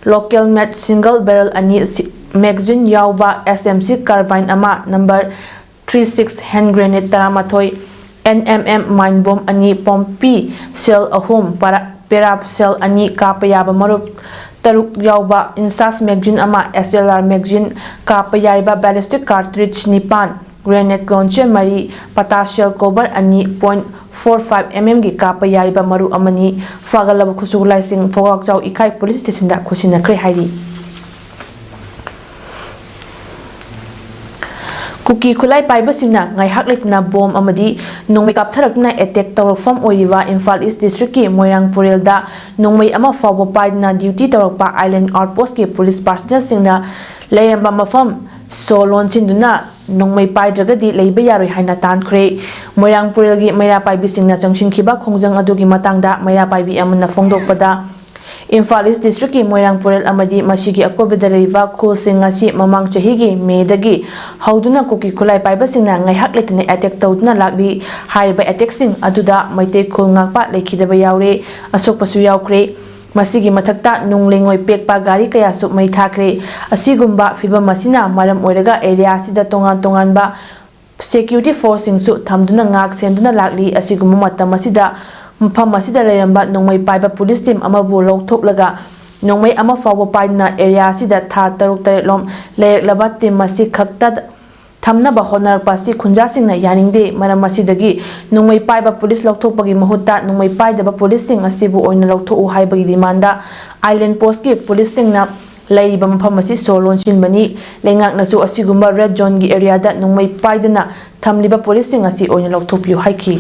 ꯂꯣꯀꯦꯜ ꯃꯦꯠ ꯁꯤꯡꯒꯜ ꯕꯦꯔꯦꯜ ꯑꯅꯤ, ꯁꯤ-, ꯃꯦꯒꯖꯤꯟ ꯌꯥꯎꯕ ꯑꯦꯁ ꯑꯦꯝ ꯁꯤ ꯀꯥꯔꯕꯥꯏꯟ ꯑꯃ, number three six hand grenade ꯇꯔꯥꯃꯥꯊꯣꯏ, N M M mine bomb ꯑꯅꯤ, ꯄꯣꯝꯄꯤ ꯁꯦꯜ ꯑꯍꯨꯝ, ꯄꯔꯥ-, ꯄꯦꯔꯥ ꯁꯦꯜ ꯑꯅꯤ, ꯀꯥꯞꯄ ꯌꯥꯕ ꯃꯔꯨꯞ ꯇꯔꯨꯛ ꯌꯥꯎꯕ ꯏꯟꯁꯥꯁ ꯃꯦꯒꯖꯤꯟ ꯑꯃ, ꯑꯦꯁ ꯑꯦꯜ ꯑꯥꯔ ꯃꯦꯒꯖꯤꯟ, ꯀꯥꯞꯄ ꯌꯥꯔꯤꯕ ꯕꯦꯂꯤꯁꯇꯤꯛ ꯀꯥꯔꯇ꯭ꯔꯤꯖ ꯅꯤꯄꯥꯟ, ꯒ꯭ꯔꯦꯅꯦꯗ ꯂꯣꯟꯆꯔ ꯃꯔꯤ, ꯄꯇꯥ ꯁꯦꯜ ꯀꯣꯕꯔ ꯑꯅꯤ, ꯄꯣꯏꯟꯠ ꯐꯣꯔ ꯐꯥꯏꯚ ꯑꯦꯝ ꯑꯦꯝꯒꯤ ꯀꯥꯞꯄ ꯌꯥꯔꯤꯕ ꯃꯔꯨꯞ ꯑꯃꯅꯤ꯫ ꯐꯥꯒꯠꯂꯕ ꯈꯨꯠꯁꯨ ꯈꯨꯠꯂꯥꯏꯁꯤꯡ ꯐꯧꯒꯥꯛꯆꯥꯎ ꯏꯀꯥꯏ ꯄꯨꯂꯤꯁ ꯁ꯭ꯇꯦꯁꯟꯗ ꯈꯨꯠꯁꯤꯟꯅꯈ꯭ꯔꯦ ꯍꯥꯏꯔꯤ꯫ ꯀꯨꯀꯤ ꯈꯨꯠꯂꯥꯏ ꯄꯥꯏꯕꯁꯤꯡꯅ ꯉꯥꯏꯍꯥꯛ ꯂꯩꯇꯅ ꯕꯣꯝ ꯑꯃꯗꯤ ꯅꯣꯡꯃꯩ ꯀꯥꯞꯊꯔꯛꯇꯨꯅ ꯑꯦꯇꯦꯛ ꯇꯧꯔꯛꯐꯝ ꯑꯣꯏꯔꯤꯕ ꯏꯝꯐꯥꯜ ꯏꯁ ꯗꯤꯁꯇ꯭ꯔꯤꯛꯀꯤ ꯃꯣꯏꯔꯥꯡ ꯄꯨꯔꯦꯜꯗ ꯅꯣꯡꯃꯩ ꯑꯃ ꯐꯥꯎꯕ ꯄꯥꯏꯗꯅ ꯗ꯭ꯌꯨꯇꯤ ꯇꯧꯔꯛꯄ ꯑꯥꯏꯂꯦꯟ ꯑꯥꯎꯠꯄꯣꯁꯠꯀꯤ ꯄꯨꯂꯤꯁ ꯄꯥꯔꯁꯅꯦꯜꯁꯤꯡꯅ ꯂꯩꯔꯝꯕ ꯃꯐꯝ ꯁꯣ ꯂꯣꯟꯁꯤꯟꯗꯨꯅ ꯅꯣꯡꯃꯩ ꯄꯥꯏꯗ꯭ꯔꯒꯗꯤ ꯂꯩꯕ ꯌꯥꯔꯣꯏ ꯍꯥꯏꯅ ꯇꯥꯟꯈ꯭ꯔꯦ꯫ ꯃꯣꯏꯔꯥꯡ ꯄꯨꯔꯦꯜꯒꯤ ꯃꯩꯔꯥ ꯄꯥꯏꯕꯤꯁꯤꯡꯅ ꯆꯪꯁꯤꯟꯈꯤꯕ ꯈꯣꯡꯖꯪ ꯑꯗꯨꯒꯤ ꯃꯇꯥꯡꯗ ꯃꯩꯔꯥ ꯄꯥꯏꯕꯤ ꯑꯃꯅ ꯐꯣꯡꯗꯣꯛꯄꯗ, ꯏꯝꯐꯥꯜ ꯏꯁ ꯗꯤꯁꯇ꯭ꯔꯤꯛꯀꯤ ꯃꯣꯏꯔꯥꯡ ꯄꯨꯔꯦꯜ ꯑꯃꯗꯤ ꯃꯁꯤꯒꯤ ꯑꯀꯣꯏꯕꯗ ꯂꯩꯔꯤꯕ ꯈꯨꯜꯁꯤꯡ ꯑꯁꯤ ꯃꯃꯥꯡ ꯆꯍꯤꯒꯤ ꯃꯦꯗꯒꯤ ꯍꯧꯗꯨꯅ ꯀꯨꯀꯤ ꯈꯨꯠꯂꯥꯏ ꯄꯥꯏꯕꯁꯤꯡꯅ ꯉꯥꯏꯍꯥꯛ ꯂꯩꯇꯅ ꯑꯦꯇꯦꯛ ꯇꯧꯗꯨꯅ ꯂꯥꯛꯂꯤ꯫ ꯍꯥꯏꯔꯤꯕ ꯑꯦꯇꯦꯛꯁꯤꯡ ꯑꯗꯨꯗ ꯃꯩꯇꯩ ꯈꯨꯜ ꯉꯥꯛꯄ ꯂꯩꯈꯤꯗꯕ ꯌꯥꯎꯔꯦ, ꯑꯁꯣꯛꯄꯁꯨ ꯌꯥꯎꯈ꯭ꯔꯦ꯫ ꯃꯁꯤꯒꯤ ꯃꯊꯛꯇ ꯅꯨꯡ ꯂꯩꯉꯣꯏ ꯄꯦꯛꯄ ꯒꯥꯔꯤ ꯀꯌꯥꯁꯨ ꯃꯩ ꯊꯥꯈ꯭ꯔꯦ꯫ ꯑꯁꯤꯒꯨꯝꯕ ꯐꯤꯕꯝ ꯑꯁꯤꯅ ꯃꯔꯝ ꯑꯣꯏꯔꯒ ꯑꯦꯔꯤꯌꯥ ꯑꯁꯤꯗ ꯇꯣꯉꯥꯟ ꯇꯣꯉꯥꯟꯕ ꯁꯦꯀ꯭ꯌꯨꯔꯤꯇꯤ ꯐꯣꯔꯁꯁꯤꯡꯁꯨ ꯊꯝꯗꯨꯅ ꯉꯥꯛ ꯁꯦꯟꯗꯨꯅ ꯂꯥꯛꯂꯤ꯫ ꯑꯁꯤꯒꯨꯝꯕ ꯃꯇꯝ ꯑꯁꯤꯗ ꯃꯐꯝ ꯑꯁꯤꯗ ꯂꯩꯔꯝꯕ ꯅꯣꯡꯃꯩ ꯄꯥꯏꯕ ꯄꯨꯂꯤꯁ ꯇꯤꯝ ꯑꯃꯕꯨ ꯂꯧꯊꯣꯛꯂꯒ ꯅꯣꯡꯃꯩ ꯑꯃ ꯐꯥꯎꯕ ꯄꯥꯏꯗꯅ ꯑꯦꯔꯤꯌꯥ ꯑꯁꯤꯗ ꯊꯥ ꯇꯔꯨꯛ ꯇꯔꯦꯠꯂꯣꯝ ꯂꯩꯔꯛꯂꯕ ꯇꯤꯝ ꯑꯁꯤ ꯈꯛꯇ ꯊꯝꯅꯕ ꯍꯣꯠꯅꯔꯛꯄ ꯑꯁꯤ ꯈꯨꯟꯖꯥꯁꯤꯡꯅ ꯌꯥꯅꯤꯡꯗꯦ꯫ ꯃꯔꯝ ꯑꯁꯤꯗꯒꯤ ꯅꯣꯡꯃꯩ ꯄꯥꯏꯕ ꯄꯨꯂꯤꯁ ꯂꯧꯊꯣꯛꯄꯒꯤ ꯃꯍꯨꯠꯇ ꯅꯣꯡꯃꯩ ꯄꯥꯏꯗꯕ ꯄꯨꯂꯤꯁꯁꯤꯡ ꯑꯁꯤꯕꯨ ꯑꯣꯏꯅ ꯂꯧꯊꯣꯛꯎ ꯍꯥꯏꯕꯒꯤ ꯗꯤꯃꯥꯟꯗ ꯑꯥꯏꯂꯦꯟ ꯄꯣꯁꯀꯤ ꯄꯨꯂꯤꯁꯁꯤꯡꯅ ꯂꯩꯔꯤꯕ ꯃꯐꯝ ꯑꯁꯤ ꯁꯣꯔ ꯂꯣꯟꯁꯤꯟꯕꯅꯤ꯫ ꯂꯩꯉꯥꯛꯅꯁꯨ ꯑꯁꯤꯒꯨꯝꯕ ꯔꯦꯗ ꯖꯣꯟꯒꯤ ꯑꯦꯔꯤꯌꯥꯗ ꯅꯣꯡꯃꯩ ꯄꯥꯏꯗꯅ ꯊꯝꯂꯤꯕ ꯄꯨꯂꯤꯁꯁꯤꯡ ꯑꯁꯤ ꯑꯣꯏꯅ ꯂꯧꯊꯣꯛꯄꯤꯌꯨ ꯍꯥꯏꯈꯤ꯫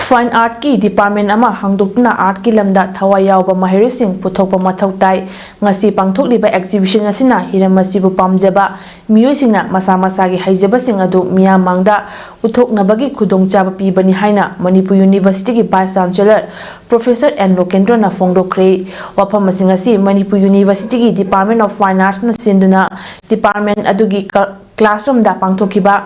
ꯐꯥꯏꯟ ꯑꯥꯔꯠꯀꯤ ꯗꯤꯄꯥꯔꯠꯃꯦꯟ ꯑꯃ ꯍꯥꯡꯗꯣꯛꯇꯨꯅ ꯑꯥꯔꯠꯀꯤ ꯂꯝꯗ ꯊꯋꯥꯏ ꯌꯥꯎꯕ ꯃꯍꯩꯔꯣꯏꯁꯤꯡ ꯄꯨꯊꯣꯛꯄ ꯃꯊꯧ ꯇꯥꯏ꯫ ꯉꯁꯤ ꯄꯥꯡꯊꯣꯛꯂꯤꯕ ꯑꯦꯛꯖꯤꯕꯤꯁꯟ ꯑꯁꯤꯅ ꯍꯤꯔꯝ ꯑꯁꯤꯕꯨ ꯄꯥꯝꯖꯕ ꯃꯤꯑꯣꯏꯁꯤꯡꯅ ꯃꯁꯥ ꯃꯁꯥꯒꯤ ꯍꯩꯖꯕꯁꯤꯡ ꯑꯗꯨ ꯃꯤꯌꯥꯝ ꯃꯥꯡꯗ ꯎꯠꯊꯣꯛꯅꯕꯒꯤ ꯈꯨꯗꯣꯡꯆꯥꯕ ꯄꯤꯕꯅꯤ ꯍꯥꯏꯅ ꯃꯅꯤꯄꯨꯔ ꯌꯨꯅꯤꯚꯔꯁꯤꯇꯤꯒꯤ ꯚꯥꯏꯁ ꯆꯥꯟꯁꯦꯂꯔ ꯄ꯭ꯔꯣꯐꯦꯁꯔ ꯑꯦꯟ ꯂꯣꯀꯦꯟꯗ꯭ꯔꯅ ꯐꯣꯡꯗꯣꯛꯈ꯭ꯔꯦ꯫ ꯋꯥꯐꯝ ꯑꯁꯤꯡ ꯑꯁꯤ ꯃꯅꯤꯄꯨꯔ ꯌꯨꯅꯤꯚꯔꯁꯤꯇꯤꯒꯤ ꯗꯤꯄꯥꯔꯠꯃꯦꯟ ꯑꯣꯐ ꯐꯥꯏꯟ ꯑꯥꯔꯠꯁꯅ ꯁꯤꯟꯗꯨꯅ ꯗꯤꯄꯥꯔꯠꯃꯦꯟ ꯑꯗꯨꯒꯤ ꯀ-, ꯀ꯭ꯂꯥꯁꯔꯨꯝꯗ ꯄꯥꯡꯊꯣꯛꯈꯤꯕ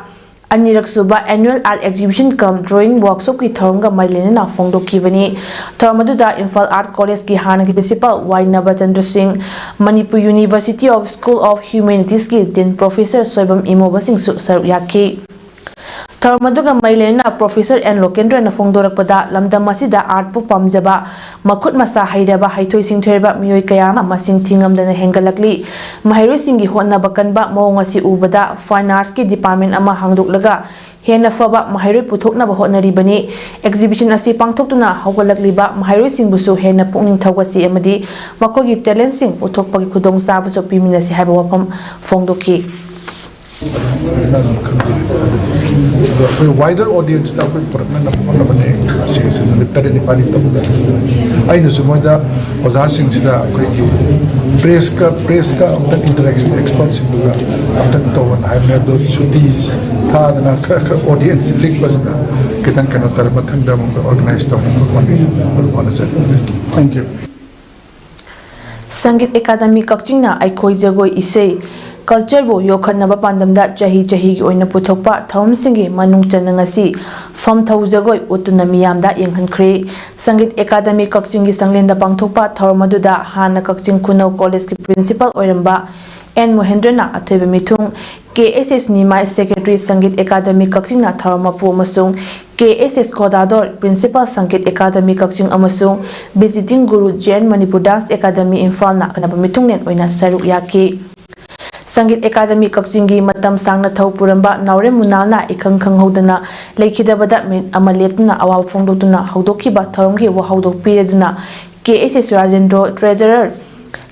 ꯑꯅꯤꯔꯛ ꯁꯨꯕ ꯑꯦꯅꯨꯑꯦꯜ ꯑꯥꯔꯠ ꯑꯦꯛꯖꯤꯕꯤꯁꯟ ꯀꯝ ꯗ꯭ꯔꯣꯌꯤꯡ ꯋꯥꯔꯛꯁꯣꯞꯀꯤ ꯊꯧꯔꯝꯒ ꯃꯔꯤ ꯂꯩꯅꯅ ꯐꯣꯡꯗꯣꯛꯈꯤꯕꯅꯤ꯫ ꯊꯧꯔꯝ ꯑꯗꯨꯗ ꯏꯝꯐꯥꯜ ꯑꯥꯔꯠ ꯀꯣꯂꯦꯖꯀꯤ ꯍꯥꯟꯅꯒꯤ principal Y Nabachandra Singh, Manipur university of school of ꯍ꯭ꯌꯨꯃꯦꯅꯤꯇꯤꯁꯀꯤ ꯗꯤꯟ ꯄ꯭ꯔꯣꯐꯦꯁꯔ ꯁꯣꯏꯕꯝ ꯏꯃꯣꯕꯁꯤꯡꯁꯨ ꯁꯔꯨꯛ ꯌꯥꯈꯤ꯫ ꯊꯧꯔꯝ ꯑꯗꯨꯒ ꯃꯔꯤ ꯂꯩꯅꯅ ꯄ꯭ꯔꯣꯐꯦꯁꯔ ꯑꯦꯟ ꯂꯣꯀꯦꯟꯗ꯭ꯔꯅ ꯐꯣꯡꯗꯣꯔꯛꯄꯗ, ꯂꯝꯗꯝ ꯑꯁꯤꯗ ꯑꯥꯔꯠꯄꯨ ꯄꯥꯝꯖꯕ, ꯃꯈꯨꯠ ꯃꯁꯥ ꯍꯩꯔꯕ, ꯍꯩꯊꯣꯏ ꯁꯤꯡꯊꯣꯏꯔꯕ ꯃꯤꯑꯣꯏ ꯀꯌꯥ ꯑꯃ ꯃꯁꯤꯡ ꯊꯤꯉꯝꯗꯅ ꯍꯦꯟꯒꯠꯂꯛꯂꯤ꯫ ꯃꯍꯩꯔꯣꯏꯁꯤꯡꯒꯤ ꯍꯣꯠꯅꯕ ꯀꯟꯕ ꯃꯑꯣꯡ ꯑꯁꯤ ꯎꯕꯗ ꯐꯥꯏꯟ ꯑꯥꯔꯠꯁꯀꯤ ꯗꯤꯄꯥꯔꯠꯃꯦꯟ ꯑꯃ ꯍꯥꯡꯗꯣꯛꯂꯒ ꯍꯦꯟꯅ ꯐꯕ ꯃꯍꯩꯔꯣꯏ ꯄꯨꯊꯣꯛꯅꯕ ꯍꯣꯠꯅꯔꯤꯕꯅꯤ꯫ ꯑꯦꯛꯖꯤꯕꯤꯁꯟ ꯑꯁꯤ ꯄꯥꯡꯊꯣꯛꯇꯨꯅ ꯍꯧꯒꯠꯂꯛꯂꯤꯕ ꯃꯍꯩꯔꯣꯏꯁꯤꯡꯕꯨꯁꯨ ꯍꯦꯟꯅ ꯄꯨꯛꯅꯤꯡ ꯊꯧꯒꯠꯁꯤ ꯑꯃꯗꯤ ꯃꯈꯣꯏꯒꯤ ꯇꯦꯂꯦꯟꯠꯁꯤꯡ ꯎꯠꯊꯣꯛꯄꯒꯤ ꯈꯨꯗꯣꯡꯆꯥꯕꯁꯨ ꯄꯤꯃꯤꯟꯅꯁꯤ ꯍꯥꯏꯕ ꯋꯥꯐꯝ ꯐꯣꯡꯗꯣꯛꯈꯤ꯫ ꯑꯗꯣ ꯑꯩꯈꯣꯏ ꯋꯥꯏꯗꯔ ꯑꯣꯗꯤꯌꯦꯟꯁꯇ ꯑꯩꯈꯣꯏ ꯄꯨꯔꯛꯅꯅꯕ ꯍꯣꯠꯅꯕꯅꯦ꯫ ꯑꯁꯤꯒꯤꯁꯤ ꯅꯨꯃꯤꯠ ꯇꯔꯦꯠ ꯅꯤꯄꯥꯜꯅꯤ ꯇꯧꯒꯗꯕꯅꯤ꯫ ꯑꯩꯅꯁꯨ ꯃꯣꯏꯗ ꯑꯣꯖꯥꯁꯤꯡꯁꯤꯗ ꯑꯩꯈꯣꯏꯒꯤ ꯄ꯭ꯔꯦꯁꯀ, ꯄ꯭ꯔꯦꯁꯀ ꯑꯝꯇꯪ ꯏꯟꯇꯔꯦꯛꯁꯟ ꯑꯦꯛꯁꯄꯔꯠꯁꯤꯡꯗꯨꯒ ꯑꯝꯇꯪ ꯇꯧꯕꯅ ꯍꯥꯏꯕꯅꯦ꯫ ꯑꯗꯣ ꯁꯨꯇꯤ ꯊꯥꯗꯅ ꯈꯔ ꯈꯔ ꯑꯣꯗꯤꯌꯦꯟꯁ ꯂꯤꯛꯄꯁꯤꯗ ꯈꯤꯇꯪ ꯀꯩꯅꯣ ꯇꯧꯔꯦ꯫ ꯃꯊꯪꯗ ꯑꯃꯨꯛ ꯑꯣꯔꯒꯅꯥꯏꯖ ꯇꯧꯅꯕ ꯍꯣꯠꯅꯖꯔꯤ꯫ Thank you꯫ ꯁꯪꯒꯤꯠ ꯑꯦꯀꯥꯗꯃꯤ ꯀꯛꯆꯤꯡꯅ ꯑꯩꯈꯣꯏ ꯖꯒꯣꯏ ꯏꯁꯩ ꯀꯜꯆꯔꯕꯨ ꯌꯣꯛꯈꯠꯅꯕ ꯄꯥꯟꯗꯝꯗ ꯆꯍꯤ ꯆꯍꯤꯒꯤ ꯑꯣꯏꯅ ꯄꯨꯊꯣꯛꯄ ꯊꯧꯔꯝꯁꯤꯡꯒꯤ ꯃꯅꯨꯡ ꯆꯟꯅ ꯉꯁꯤ ꯐꯝꯊꯧ ꯖꯒꯣꯏ ꯎꯠꯇꯨꯅ ꯃꯤꯌꯥꯝꯗ ꯌꯦꯡꯍꯟꯈ꯭ꯔꯦ꯫ ꯁꯪꯒꯤꯠ ꯑꯦꯀꯥꯗꯃꯤ ꯀꯛꯆꯤꯡꯒꯤ ꯆꯥꯡꯂꯦꯟꯗ ꯄꯥꯡꯊꯣꯛꯄ ꯊꯧꯔꯝ ꯑꯗꯨꯗ ꯍꯥꯟꯅ ꯀꯛꯆꯤꯡ ꯈꯨꯅꯧ ꯀꯣꯂꯦꯖꯀꯤ ꯄ꯭ꯔꯤꯟꯁꯤꯄꯥꯜ ꯑꯣꯏꯔꯝꯕ ꯑꯦꯟ ꯃꯣꯍꯦꯟꯗ꯭ꯔꯅ ꯑꯊꯣꯏꯕ ꯃꯤꯊꯨꯡ, ꯀꯦ ꯑꯦꯁ ꯑꯦꯁ ꯅꯤꯃꯥꯏ ꯁꯦꯀ꯭ꯔꯦꯇꯔꯤ, ꯁꯪꯒꯤꯠ ꯑꯦꯀꯥꯗꯃꯤ ꯀꯛꯆꯤꯡꯅ ꯊꯧꯔꯝ ꯃꯄꯨ ꯑꯃꯁꯨꯡ ꯀꯦ ꯑꯦꯁ ꯑꯦꯁ ꯀꯣꯗꯥꯗꯣꯔ, Principal ꯁꯪꯒꯤꯠ ꯑꯦꯀꯥꯗꯃꯤ ꯀꯛꯆꯤꯡ ꯑꯃꯁꯨꯡ Visiting Guru J N Manipur Dance Academy ꯏꯝꯐꯥꯜꯅ ꯑꯈꯟꯅꯕ ꯃꯤꯊꯨꯡꯂꯦꯟ ꯑꯣꯏꯅ ꯁꯔꯨꯛ ꯌꯥꯈꯤ꯫ ꯁꯪꯒꯤꯠ ꯑꯦꯀꯥꯗꯃꯤ ꯀꯛꯆꯤꯡꯒꯤ ꯃꯇꯝ ꯁꯥꯡꯅ ꯊꯧ ꯄꯨꯔꯝꯕ ꯅꯥꯎꯔꯦꯝ ꯃꯨꯅꯥꯜꯅ ꯏꯈꯪ ꯈꯪꯍꯧꯗꯅ ꯂꯩꯈꯤꯗꯕꯗ ꯃꯤꯅꯤꯠ ꯑꯃ ꯂꯦꯞꯇꯨꯅ ꯑꯋꯥꯕ ꯐꯣꯡꯗꯣꯛꯇꯨꯅ ꯍꯧꯗꯣꯛꯈꯤꯕ ꯊꯧꯔꯝꯒꯤ ꯋꯥꯍꯧꯗꯣꯛ ꯄꯤꯔꯗꯨꯅ ꯀꯦ ꯑꯦꯁ ꯑꯦꯁ ꯔꯥꯖꯦꯟꯗ꯭ꯔꯣ, Treasurer,